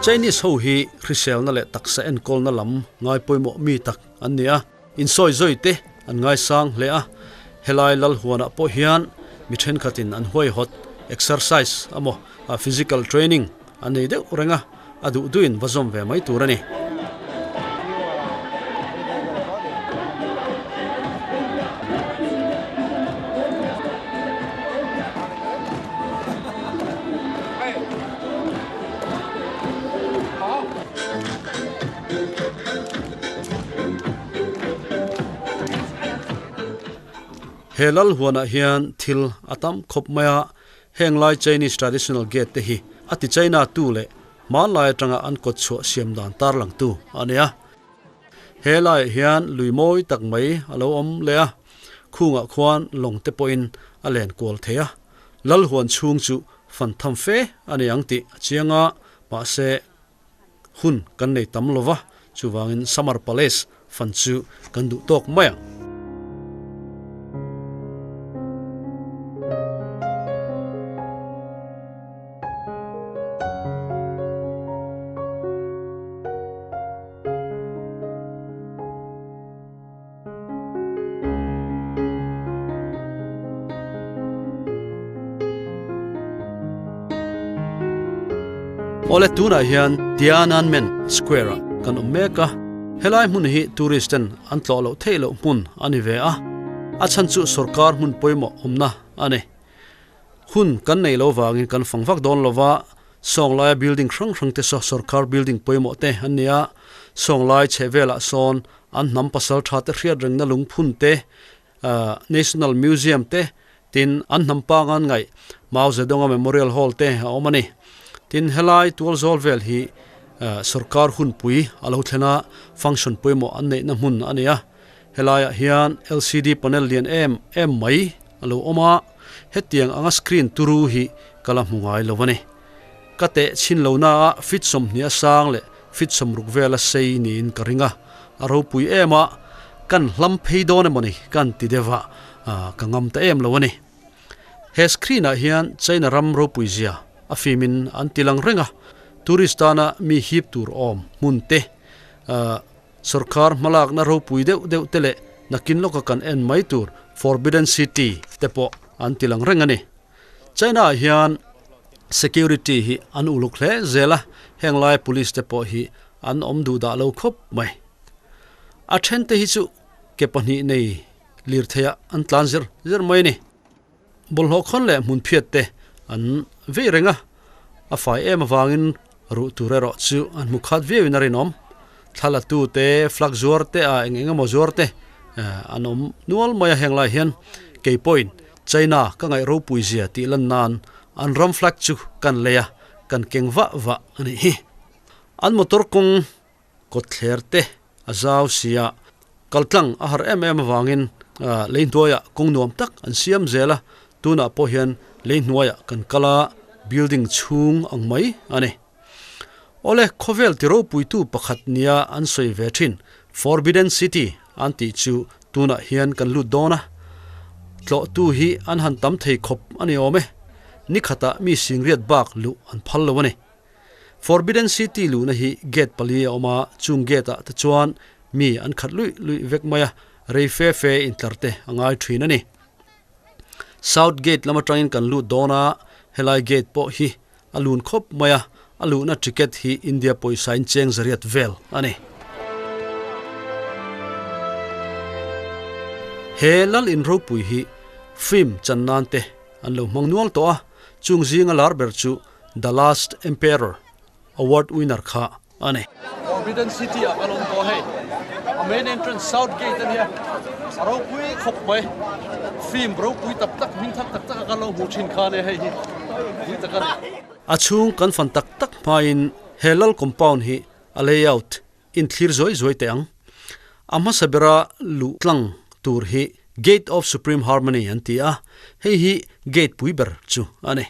Chinese ho hi hriselna leh taksa enkawlna lam ngai pawimawh mi tak an ni a. Insawi zawi te an ngaisang hle a, helai lal huanah pawh hian mi thenkhatin an huaihawt, exercise, emaw physical training an nei deuh reng a, a duh duhin va zawm ve mai tur a ni. He lal huanah hian thil a tam khawp mai a, heng lai Chinese traditional gate te hi a ti China tu leh hmanlai atanga an kawt chhuah siam dan tarlang tu a ni a. He laiah hian lui mawi tak mai a lo awm leh a, khungah khuan lawng te pawhin a len kual thei a, lal huan chhung chu fan tham fe a ni ang tih a chiang a, mahse Hun kan nei tam lo va, chuvangin Summer Palace fan chu kan duh tawk mai ang. Awle tunah hian Tiananmen Square ah kan awm mek a, helai hmun hi tourist ten an tlawh loh theih loh hmun a ni ve a, a chhan chu sorkar hmun pawimawh awmna a ni. Hun kan nei lo vangin kan fang vak dawn lova, Sawnglaia building hrang hrang te saw sorkar building pawimawh te an ni a, Sawnglai chheh velah sawn an hnam pasal tha te hriat rengna lungphun te, National Museum te, tin an hnam pangan ngaih Mao Zedong-a Memorial Hall te a awm a ni. Tin helai tual zawl vel hi sorkar hunpui a lo thlen a, function pawimawh an neihna hmun a ni a. Helaiah hian LCD panel lian em em mai a lo awm a, hetiang anga screen turu hi ka la hmu ngai lo a ni. Ka teh chhin lo na a feet 20 a sang leh feet 60 vela sei niin ka ring a, a ropui em a, kan hlam phei dawn emaw ni kan ti deuh a, ka ngam ta em lo a ni. He screen ah hian China ram ropui zia a fimin an ti lang reng a, tourist tana mi hip tur awm hmun te, Sorkar hmalakna ropui deuh deuh te leh nakin lawka kan en mai tur Forbidden City te pawh an ti lang reng a ni. China ah hian security hi an uluk hle zel a, heng lai police te pawh hi an awm duh dah lo khawp mai. A then te hi chu ke pahnih nei lirtheiah an tlan zir zir mai a ni. Bawlhhlawh khawn leh hmun phiat te an vei reng a, a fai em avangin ruh tur erawh chu an hmu khat viauin a rinawm. Thla la tu te, flag zuar te a eng eng emaw zuar te an awm nual mai a heng lai hian kei pawhin China ka ngaih ropui zia tih lan nan an ram flag chu kan lei a, kan keng vah vah a nih hi. An motor kawng Kawtthler te a zau sia, kaltlang a har em em avangin lei hnuaiah kawng nuam tak an siam zel a, tunah pawh hian lei hnuaiah kan kal a, building chhung ang mai a ni. Awle, khawvel ti ropuitu pakhat nia an sawi ve thin Forbidden City an tih chu tunah hian kan lut dawn a, tlawhtu hi an han tam thei khawp a ni awm e, ni khatah mi singriat bak luh an phal lo a ni. Forbidden City luhna hi gate pali a awm a, chung gate ah te chuan mi an khat luih luih vek mai a, rei fe fe intlar te a ngai thin a ni. South gate lam atangin kan lut dawn a, helai gate pawh hi a lun khawp mai a, a luhna ticket hi India pawisa in cheng zariat vel a ni. He lal in ropui hi film chan nan te an lo hmang nual tawh a, chung zinga lar ber chu The Last Emperor award winner kha a ni. Forbidden City ah kan awm tawh hei, a main entrance south gate a nia, a ropui khawp mai, film ropui tak tak hming thar tak tak a kan lo hmuh thin kha ania hei hi pui tak a ni. A chhung kan fan tak tak hmain he lal compound hi a layout in thlir zuai zuai teh ang. A hmasa bera luh tlang tur hi Gate of Supreme Harmony an ti a, hei hi gate pui ber chu a ni.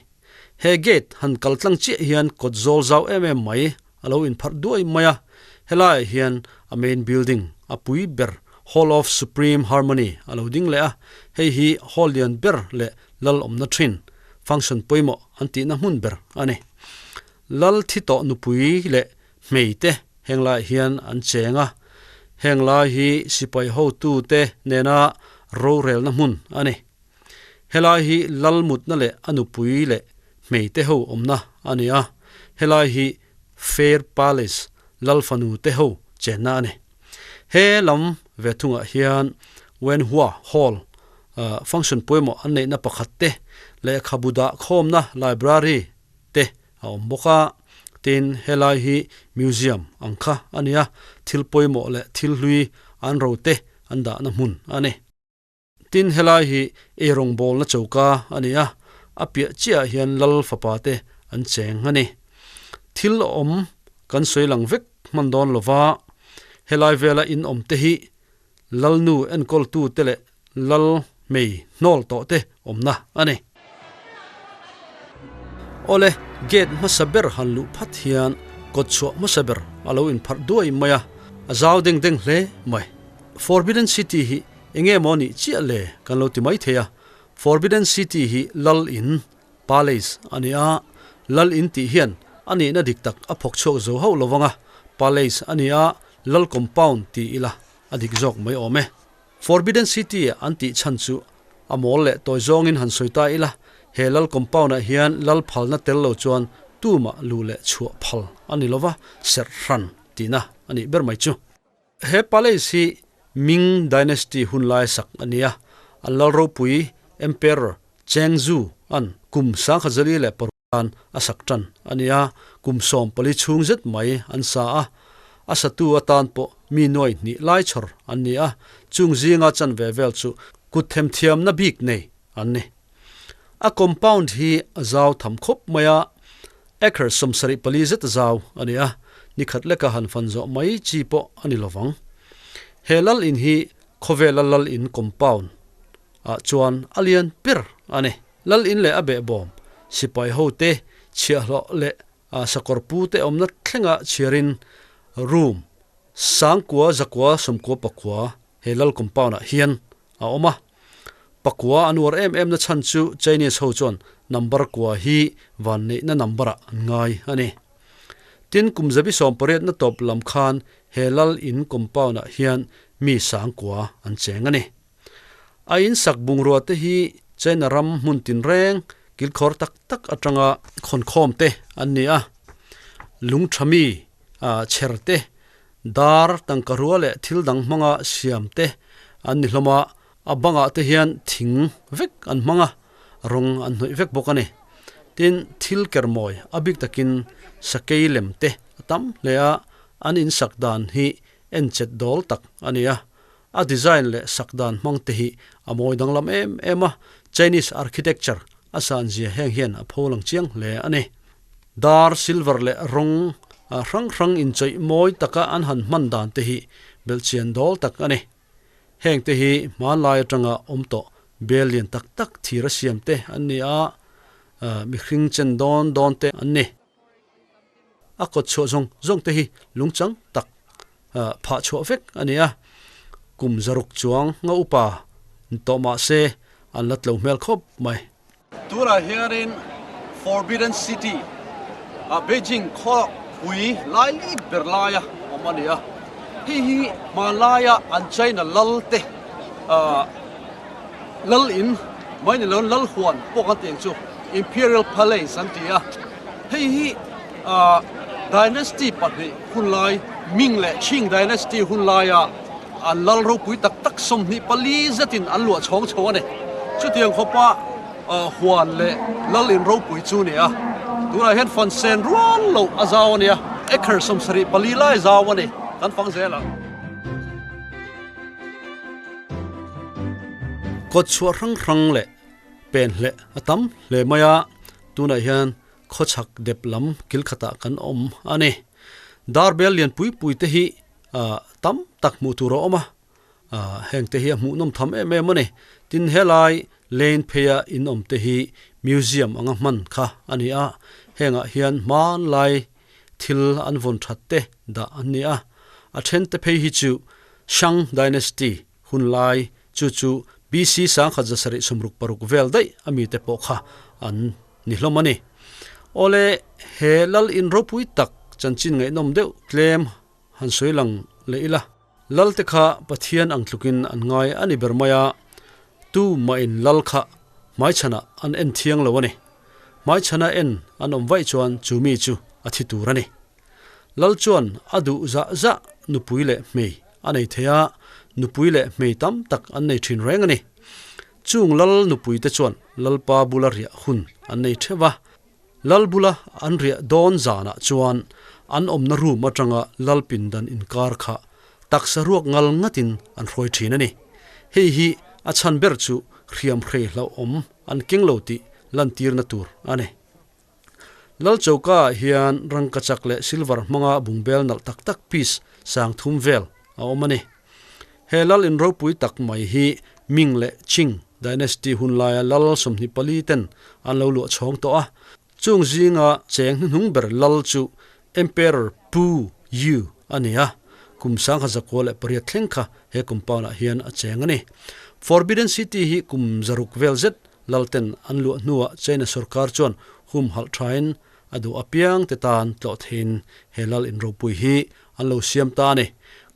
He gate han kal tlang chiah hian kawt zawl zau em em mai a lo inpharh duai mai a, helaiah hian a main building a pui ber Hall of Supreme Harmony a lo ding leh a, hei hi hall lian ber leh lal awmna thin, function pawimawh an tihna hmun ber a ni. Lal thi tawh nupui leh hmei te heng laiah hian an cheng a, heng lai hi sipai hotute nena rorelna hmun a ni. Helai hi lal mutna leh a nupui leh hmeite ho awmna a ni a, helai hi Fair Palace, lal fanu te ho chenna a ni. He lam ve thungah hian Wenhua Hall, function pawimawh an neihna pakhat te, lehkhabu dah khawmna library te a awm bawk a, tin helai hi museum ang kha a ni a, thil pawimawh leh thil hlui an ro te an dahna hmun a ni. Tin, helai hi eirawng bawlna choka a ni a, a piah chiahah hian lal fapa te an cheng a ni. Thil awm kan sawi lang vek hman dawn lo va, helai vela in awm te hi lalnu enkawltu te leh lal hmei hnawl tawh te awmna a ni. Awle, gate hmasa ber han luh phat hian kawtchhuah hmasa ber a lo inpharh duai mai a, a zau deng deng hle mai. Forbidden City hi enge maw nih chiah le kan lo ti mai thei a, Forbidden City hi Lal In, Palace, a ni a, Lal In tih hian a nihna dik tak a phawk chhuak zo hauh lo vang a, Palace a ni a, Lal Compound ti ila a dik zawk mai awm e. Forbidden City an tih chhan chu a mawl leh tawi zawngin han sawi ta ila, he Lal Compound-ah hian Lal phalna tel lo chuan tumah luh leh chhuah phal a ni lova, serh hran tihna a nih ber mai chu. He palace hi Ming Dynasty hun lai sak a ni a, an lal ropui Emperor Chengzu an kum sangkhazali leh paruk a sak tan a ni a, kum 14 chhung zet mai an sa a, a satu atan pawh mi nuai hnih lai chhawr an ni a, chung zinga chanve vel chu kut themthiamna bik nei an ni. A compound hi a zau tham khawp mai a, Acre 74 zet zau a ni a, ni khat leka han fan zawh mai chi pawh a ni lovang. He lal in hi khawvela lal in compound ah chuan a lian ber a ni. Lal in leh a behbawm, sipai ho te, chhiahhlawh leh sakawr pu te awmna thlenga chhiarin room sangkua zakua sawmkua pakua he lal compound ah hian a awm a. Pakua an uar em em na chhan chu Chinese ho chuan number kua hi vanneihna number ah an ngai a ni. Tin, kum zabi 18 na tawp lam khan he lal in compound ah hian mi sang kua an cheng a ni. A in sak bungrua te hi China ram hmun tinreng kilkhawr tak tak atanga khawnkhawm te an ni a. Lungtha mi chher te Dar, tangka rua leh thil dang hmanga siam te an ni hlawm a, a bangah te hian thing vek an hmang a, rawng an hnawih vek bawk a ni. Tin, thil kermawi a bik takin sakei lem te a tam hle a, an insak dan hi enchet dawl tak a ni a, a design leh sak dan hmang te hi a mawi danglam em em a, Chinese architecture a san zia heng hian a pho lang chiang hle a ni. Dar, silver leh rawng hrang hrang inchawih mawi taka an han hman dan te hi belhchian dawl tak a ni. Heng te hi hmanlai atanga awm tawh bel lian tak tak thir a siam te an ni a, mihring chen dawn dawn te an ni. A kawt chhuah zawng zawng te hi lungchang tak phah chhuah vek a ni a, kum 600 chuang nga upa tawh mah se an la tlo hmel khawp mai. Tunah hianin Forbidden City ah Beijing khaw Khawpui laili ber laia awm a ni a, hei hi hmanlaia an China lal te lal in mai ni loin lal huan pawh kan tih ang chu Imperial Palace an ti a, hei hi Dynasty pahnih hun lai Ming leh Qing Dynasty hun laia an lal ropui tak tak 24 zetin an luah chhawng chho a ni. Chutiang khawpa huan leh lal in ropui chu a ni a, tunah hian fan sen rual loh a zau a nia, acre 74 lai zau a ni, kan fang zel ang. Kawt chhuah hrang hrang leh pen hleh a tam hle mai a, tunah hian khawchhak dep lam kil khatah kan awm a ni. Darbel lian pui pui te hi tam tak hmuh tur a awm a, Heng te hi a hmuhnawm tham em em a ni. Tin, helai lane pheia in awm te hi museum anga hman kha a ni a, hengah hian hmanlai thil an vawn that te dah an ni a. A then te phei hi chu Shang Dynasty hun lai chu chu BC 1766 vel daih a mi te pawh kha an ni hlawm a ni. Awle, he lal in ropui tak chanchin ngaihnawm deuh tlem han sawi lang leh ila. Lal te kha Pathian ang tlukin an ngai a ni ber mai a, tu mahin lal kha hmaichhanah an en thiang lo a ni. Hmaichhana en an awm vaih chuan chu mi chu a thi tur a ni. Lal chuan a duh zah zah nupui leh hmei a nei thei a, nupui leh hmei tam tak an nei thin reng a ni. Chung lal nupui te chuan lalpa bula riah hun an nei theuh va, Lal bula an riah dawn zanah chuan an awmna room atanga lal pindan inkar kha taksa ruak ngal ngatin an hruai thin a ni. Hei hi a chhan ber chu hriam hrei hlauhawm an keng lo tih lantirna tur a ni. Lal choka ah hian rangkachak leh silver hmanga bungbel nalh tak tak piece sang thum vel a awm a ni. He lal in ropui tak mai hi Ming leh Qing Dynasty hun laia lal 24 ten an lo luah chhawng tawh a. Chung zinga cheng hnuhnung ber lal chu Emperor Pu Yu a ni a, kum 1908 thleng kha he compound ah hian a cheng a ni. Forbidden City hi kum 600 vel zet lal ten an luah hnuah China sorkar chuan humhalh thain a duh apiang te tan tlawh theiin he lal in ropui hi an lo siam ta a ni.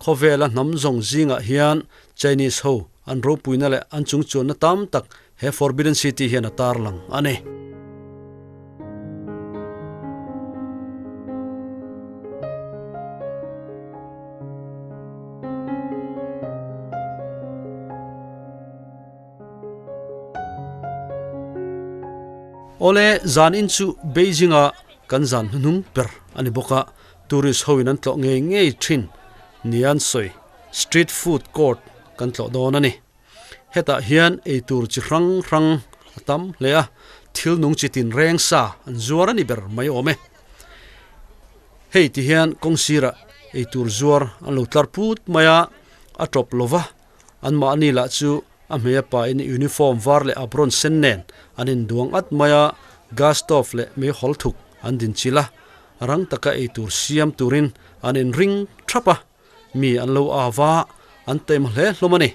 Khawvela hnam zawng zingah hian Chinese ho an ropuina leh an chungchuanna tam tak he Forbidden City hian a tarlang a ni. Awle, zan in chu Beijing-a kan zan hnuhnung ber a ni bawk a, Tourist ho in an tlawh ngei ngei thin nia an sawi. Street food court kan tlawh dawn a ni. Hetah hian eitur chi hrang hrang a tam hle a, thil nung chi tin reng sa an zuar a ni ber mai awm e. Hei ti hian kawng sirah eitur zuar an lo tlar put mai a, a tawp lo va, anmahni lah chu a hmei a pain uniform var leh apron sen nen an induang at mai a, gas stove leh meihawl thuk an din chilh a. Rang taka ei tur siam turin an inring thap a, mi an lo av a, an taima hle hlawm a ni.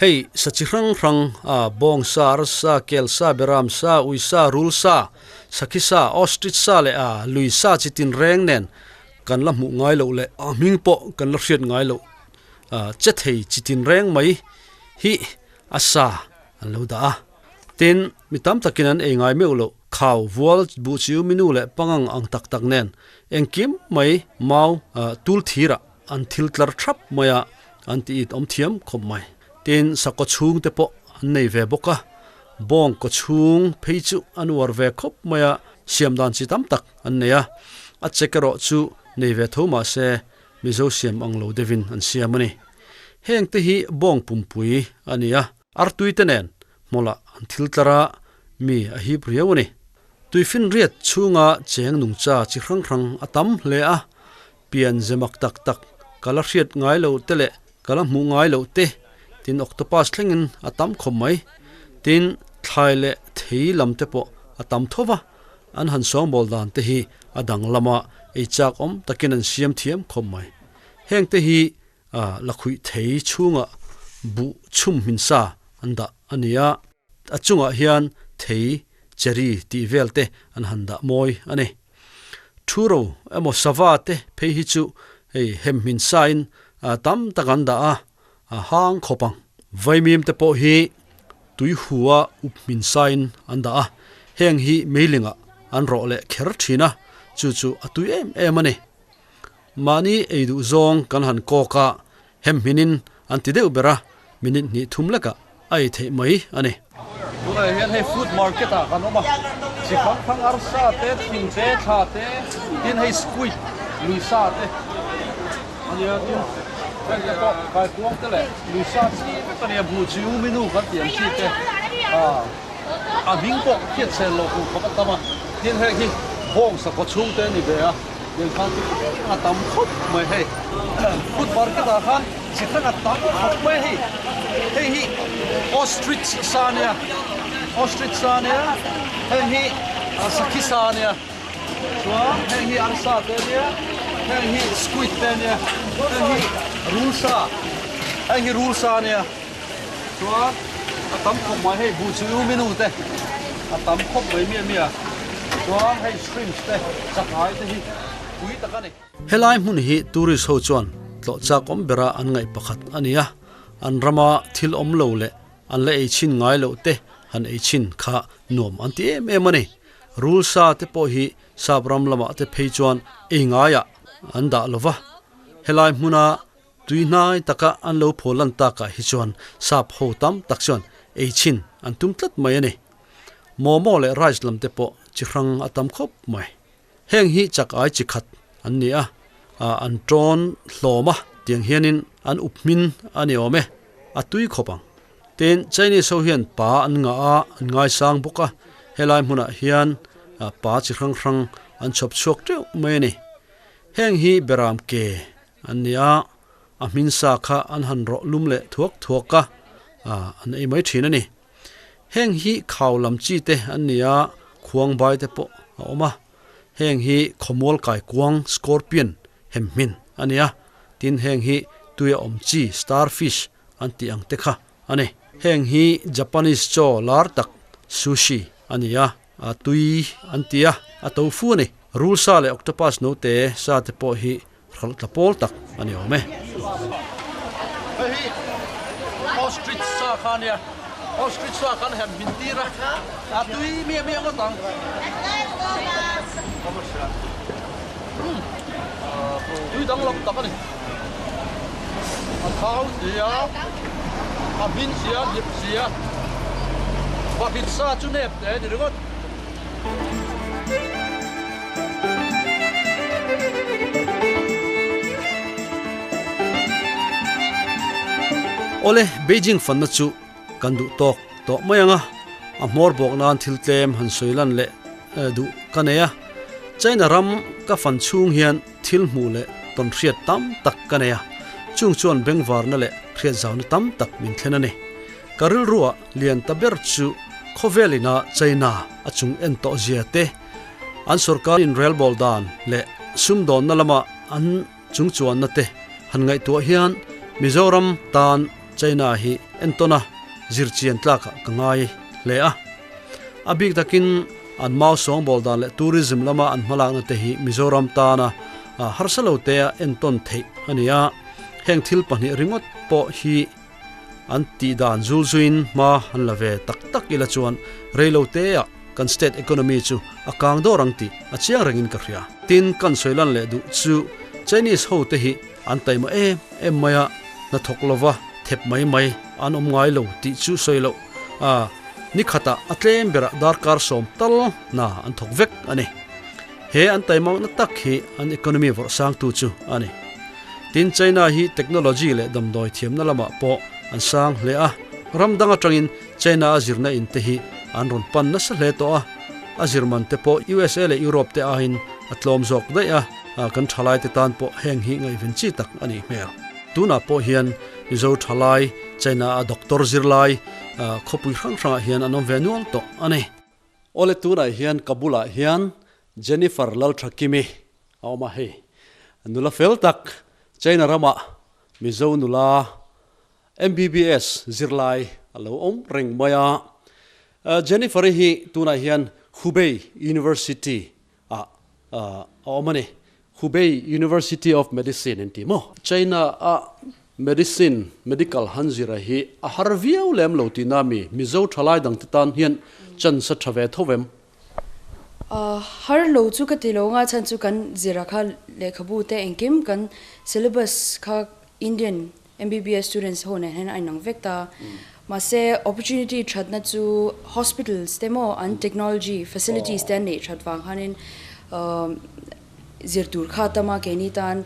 Hei sa chi hrang hrang a, bawng sa, arsa, kel sa, beram sa, ui sa, rul sa, sakhi sa, ostrich sa leh a lui sa chi tin reng nen kan la hmuh ngai loh leh a hming pawh kan la hriat ngai loh che thei chi tin reng mai hi a sa an lo dah a. Tin, mi tam takin an ei ngai meuh loh. Khau, vual, buh chiu, minu leh pangang ang tak tak nen engkim mai mau tul thirah an thil tlar thap mai a, an ti it awm thiam khawp mai. Tin, sakaw chhung te pawh an nei ve bawk a, bawng kaw chhung phei chu an uar ve khawp mai a, siam dan chi tam tak an nei a, a chek erawh chu nei ve tho mah se Mizo siam ang lo deuhin an siam a ni. Heng te hi bawng pumpui a ni a. Artui te nen hmawlah an thil tlar a, mi a hip riau a ni. Tuifinriat chhunga cheng nungcha chi hrang hrang a tam hle a, pian ze mak tak tak ka la hriat ngai lo te leh ka la hmuh ngai loh te, tin octopus thlengin a tam khawp mai. Tin, thlai leh thei lam te pawh a tam tho va, an han sawngbawl dan te hi a danglam a, ei chak awm takin an siam thiam khawp mai. Heng te hi A lakhuih thei chhungah buh chhum hmin sa an dah a ni a, a chungah hian thei cherry tih vel te an han dah mawi a ni. Thuro emaw sava te phei hi chu hei hem hmin sain tam tak an dah a, a hang khawp ang. Vaimim te pawh hi tui hua up hmin sain an dah a, heng hi meilingah an rawh leh kher thin a, chu chu a tui em em a ni. Mahni ei duh zawng kan han kawk a, hem hminin an ti deuh ber a, minute hnih thum lekah a ei theih mai a ni. Tunah hian hei food market ah kan awm a, chi hrang hrang arsa te, thing te, thla te, tin hei squid lui sa te a nia, tin heng te pawh kaikuang te leh lui sa chi vek a nia, buh chi u minu kan tih ang chi te a hming pawh hriat chhen loh tur khawp a tam a, tin heng hi bawng sakhaw chhung te a ni ve a, tiang khan chi hrang hrang a tam khawp mai hei food market ah khan. Chi hrang a tam khawp mai hei. Hei hi ostrich sa a nia, ostrich sa a nia, heng hi sakhi sa a nia, chuan heng hi arsa te a nia, heng hi squid te a nia, heng hi rul sa, heng hi rul sa a nia, chuan a tam khawp mai hei buh chu u minu te a tam khawp mai miah miah a, chuan hei shrimps te chakai te hi pui tak a ni. Helai hmun hi tourist ho chuan tlawh chak awm bera an ngaih pakhat a ni a, an rama thil awm lo leh an la ei chhin ngai loh te han ei chhin kha nuam an ti em em a ni. Rul sa te pawh hi sap ram lamah te phei chuan ei ngaiah an dah lo va, helai hmuna tui hnai taka an lo phaw lan takah hi chuan sap ho tam tak chuan ei chhin an tum tlat mai a ni. Momo leh rice lam te pawh chi hrang a tam khawp mai. Heng hi chak ai chi khat an ni a, an tawn hlawm a, tiang hianin an up hmin a ni awm e, a tui khawp ang. Tin, Chinese ho hian pa an ngah a, an ngaisang bawk a, helai hmunah hian pa chi hrang hrang an chhawp chhuak teuh mai a ni. Heng hi beram ke an ni a, a hmin sa kha an han rawh lum leh thuak thuak a, an ei mai thin a ni. Heng hi khau lam chi te an ni a, khuang bai te pawh a awm a. Heng hi khawmual kaikuang, scorpion, hem hmin a ni a, tin heng hi tuia awm chi, starfish, an tih ang te kha a ni. Heng hi Japanese chaw lar tak sushi a ni a, a tui an ti a, a to fu a ni. Rul sa leh octopus note sa te pawh hi Hralh tla pawl tak a ni awm e. Hei hi ostrich sa kha a nia, ostrich sa khan hem min tir a, a tui miah miah ngawt ang. Tui danglam tak a ni. A thau si a, a hmin si a, hlip si a, bahrit sa chu nep teh a ni ringawt. Awle, Beijing fanna chu kan duh tawk tawh mai ang a, a hmawr bawk nan thil tlem han sawi lan leh duh ka nei a. China ram ka fan chhung hian thil hmuh leh tawn hriat tam tak ka nei a, chung chuan bengvarna leh hriatzauna tam tak min thlen a ni. Ka rilruah lian ta ber chu khawvel ina China a chung en tawh zia te, an sorkar inrelbawl dan leh sumdawnna lama an chungchuanna te han ngaihtuah hian Mizoram tan China hi entawn a zirchian tlakah ka ngai hle a. A bik takin an mau sawngbawl dan leh tourism lama an hmalakna te hi Mizoram tana harsa lo tea entawn theih a ni a, heng thil pahnih ringawt pawh hi An tih dan zul zuiin hma an la ve tak tak ila chuan reilo teah kan state economy chu a kang dawr ang tih a chiang rengin ka hria. Tin, kan sawi lan leh duh chu Chinese ho te hi an taima em em mai a, hnathawk lova thep mai mai an awm ngai lo tih chu sawi loh a, ni khatah a tlem berah darkar sawm tal hna an thawk vek a ni. He an taimakna tak hi an economy vawrh sangtu chu a ni. Tin, China hi technology leh damdawi thiamna lamah pawh an sang hle a, ram dang atangin China a zirna in te hi an rawn pan nasa hle tawh a, a zir man te pawh USA leh Europe te aiin a tlawm zawk daih a, kan thalai te tan pawh heng hi ngaihven chi tak a nih hmel. Tunah pawh hian Mizo thalai China a doctor zirlai khawpui hrang hrangah hian an awm ve nual tawh a ni. Awle tunah hian ka bulah hian Jennifer Lalthakimi a awm a, hei nula fel tak China ramah Mizo nula MBBS zirlai a lo awm reng mai a. Jennifer-i hi tunah hian Hubei University ah. a awm a ni. Hubei University of Medicine in ti maw? China a medicine, medical han zira hi a har viau lem lo tihna mi Mizo thalai dangte tan hian chance a tha ve tho vem? Har lo chu ka ti lo nga chhan chu kan zira kha lehkhabu te engkim kan syllabus kha Indian MBBS students ho nen hian a inang vek ta. Mahse opportunity thatna chu hospitals te maw an technology facilities te an neih that vang khanin zir tur kha tama keini tan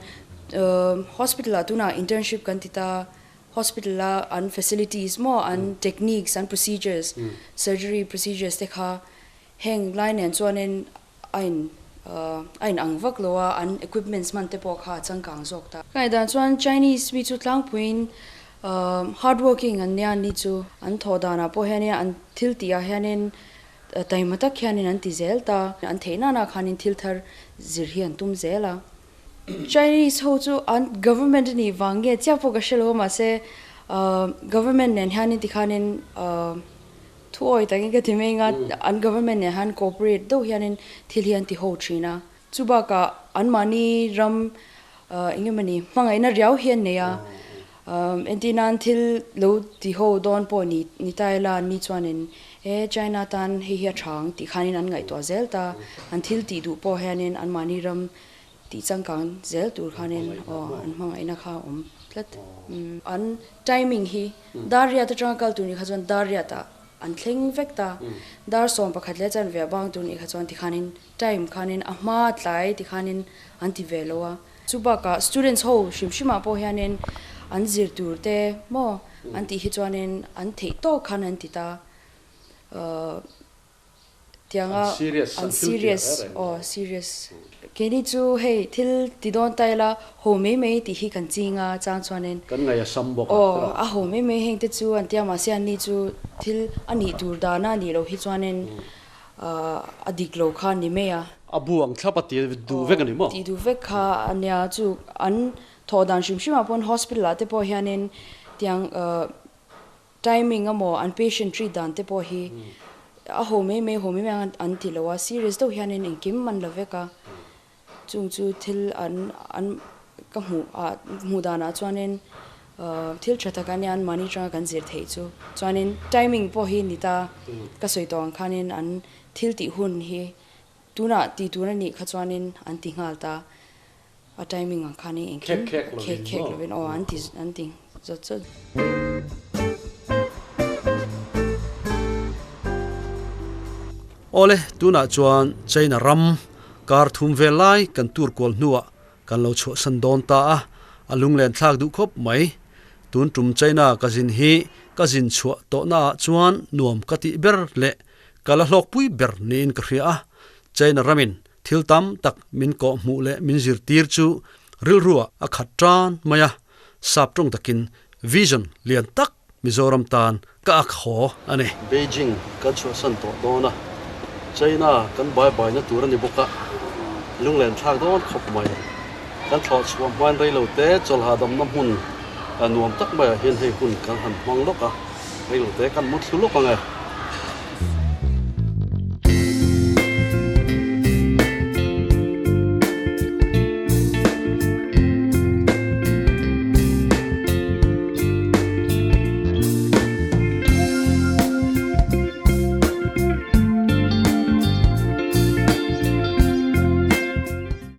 hospital ah tunah internship kan ti ta, hospital a an facilities maw an techniques an procedures surgery procedures te kha heng lai nen chuanin a in a in ang vak lo a, an equipments hman te pawh kha a changkang zawk ta. Ka ngaihdan chuan Chinese mi chu tlangpuiin hard working an nia ni chu an thawh danah pawh hianin an thil tih ah hianin taima tak hianin an ti zel ta, an theih nana khanin thil thar zir hi an tum zel a. Chinese ho chu an government a nih vang nge chiah pawh ka hre lo a mahse government nen hianin tikhanin Thuawi takin ka ti mai anga an government nen han cooperate deuh hianin thil hi an ti ho thin a. Chu bakah anmahni ram eng emawni hmangaihna riau hi an nei a. Entir nan thil lo ti ho dawn pawh ni ni ta ila an ni chuanin e China tan hei hi a tha ang tih khanin an ngaihtuah zel ta. An thil tih duh pawh hianin anmahni ram tih changkang zel tur khanin aw an hmangaihna kha a awm tlat. An timing hi Dar riat atanga kal tur nih kha chuan dar riatah an thleng vek ta. Dar 11 leh chuan ve bang tur nih kha chuan tikhanin time khanin a hma tlai tikhanin an ti ve lo a. Chu bakah students ho hrim hrimah pawh hianin an zir tur te maw an tih hi chuanin an theih tawk khan an ti ta. Tianga an serious aw serious. Keini chu hei thil ti dawn ta ila haw mai mai tih hi kan ching a chang chuanin. Kan ngaih a sam bawk a. Aw a haw mai mai heng te chu an tia mahse anni chu thil a nih tur dana a nih loh hi chuanin a dik lo kha a ni mai a. A bu ang thlap a ti duh vek a ni maw? Ti duh vek kha a nia chu an thawh dan hrim hrim ah pawn hospital ah te pawh hianin tiang Timing a maw an patient treat dan te pawh hi a ho mai mai ho mai mai ang an ti lo a, serious deuh hianin engkim an la vek a, chung chu thil an an ka hmuh ah hmuh danah chuanin thil tha tak a nia an mahni atanga kan zir theih chu chuanin timing pawh hi ni ta ka sawi tawh ang khanin an thil tih hun hi tunah tih tur a nih kha chuanin an ti nghal ta. A timing ang khan in engkim khek khek lovin aw an ti an ti zawt zawt. Awle, tunah chuan China ram kar thum vel lai kan tur kual hnuah kan lo chhuahsan dawn ta a, a lunglen thlak duh khawp mai. Tun tum China ka zin hi ka zin chhuah tawhnaah chuan nuam ka tih ber leh ka la hlawkpui ber niin ka hria a, China ramin Thil tam tak min kawh hmuh leh min zirtir chu rilruah a khat tan mai a, sap tawng takin vision lian tak Mizoram tan ka ak haw a ni. Beijing kan chhuahsan tawh dawn a, China kan bai baina tur a ni bawk a, lunglen thlak dawn khawp mai. Kan thlawh chhuah hmain rei lo te chawlha damna hmun nuam tak maiah hian hei hun kan han hmang lawk a, rei lo te kan mu thlu lawk ang e.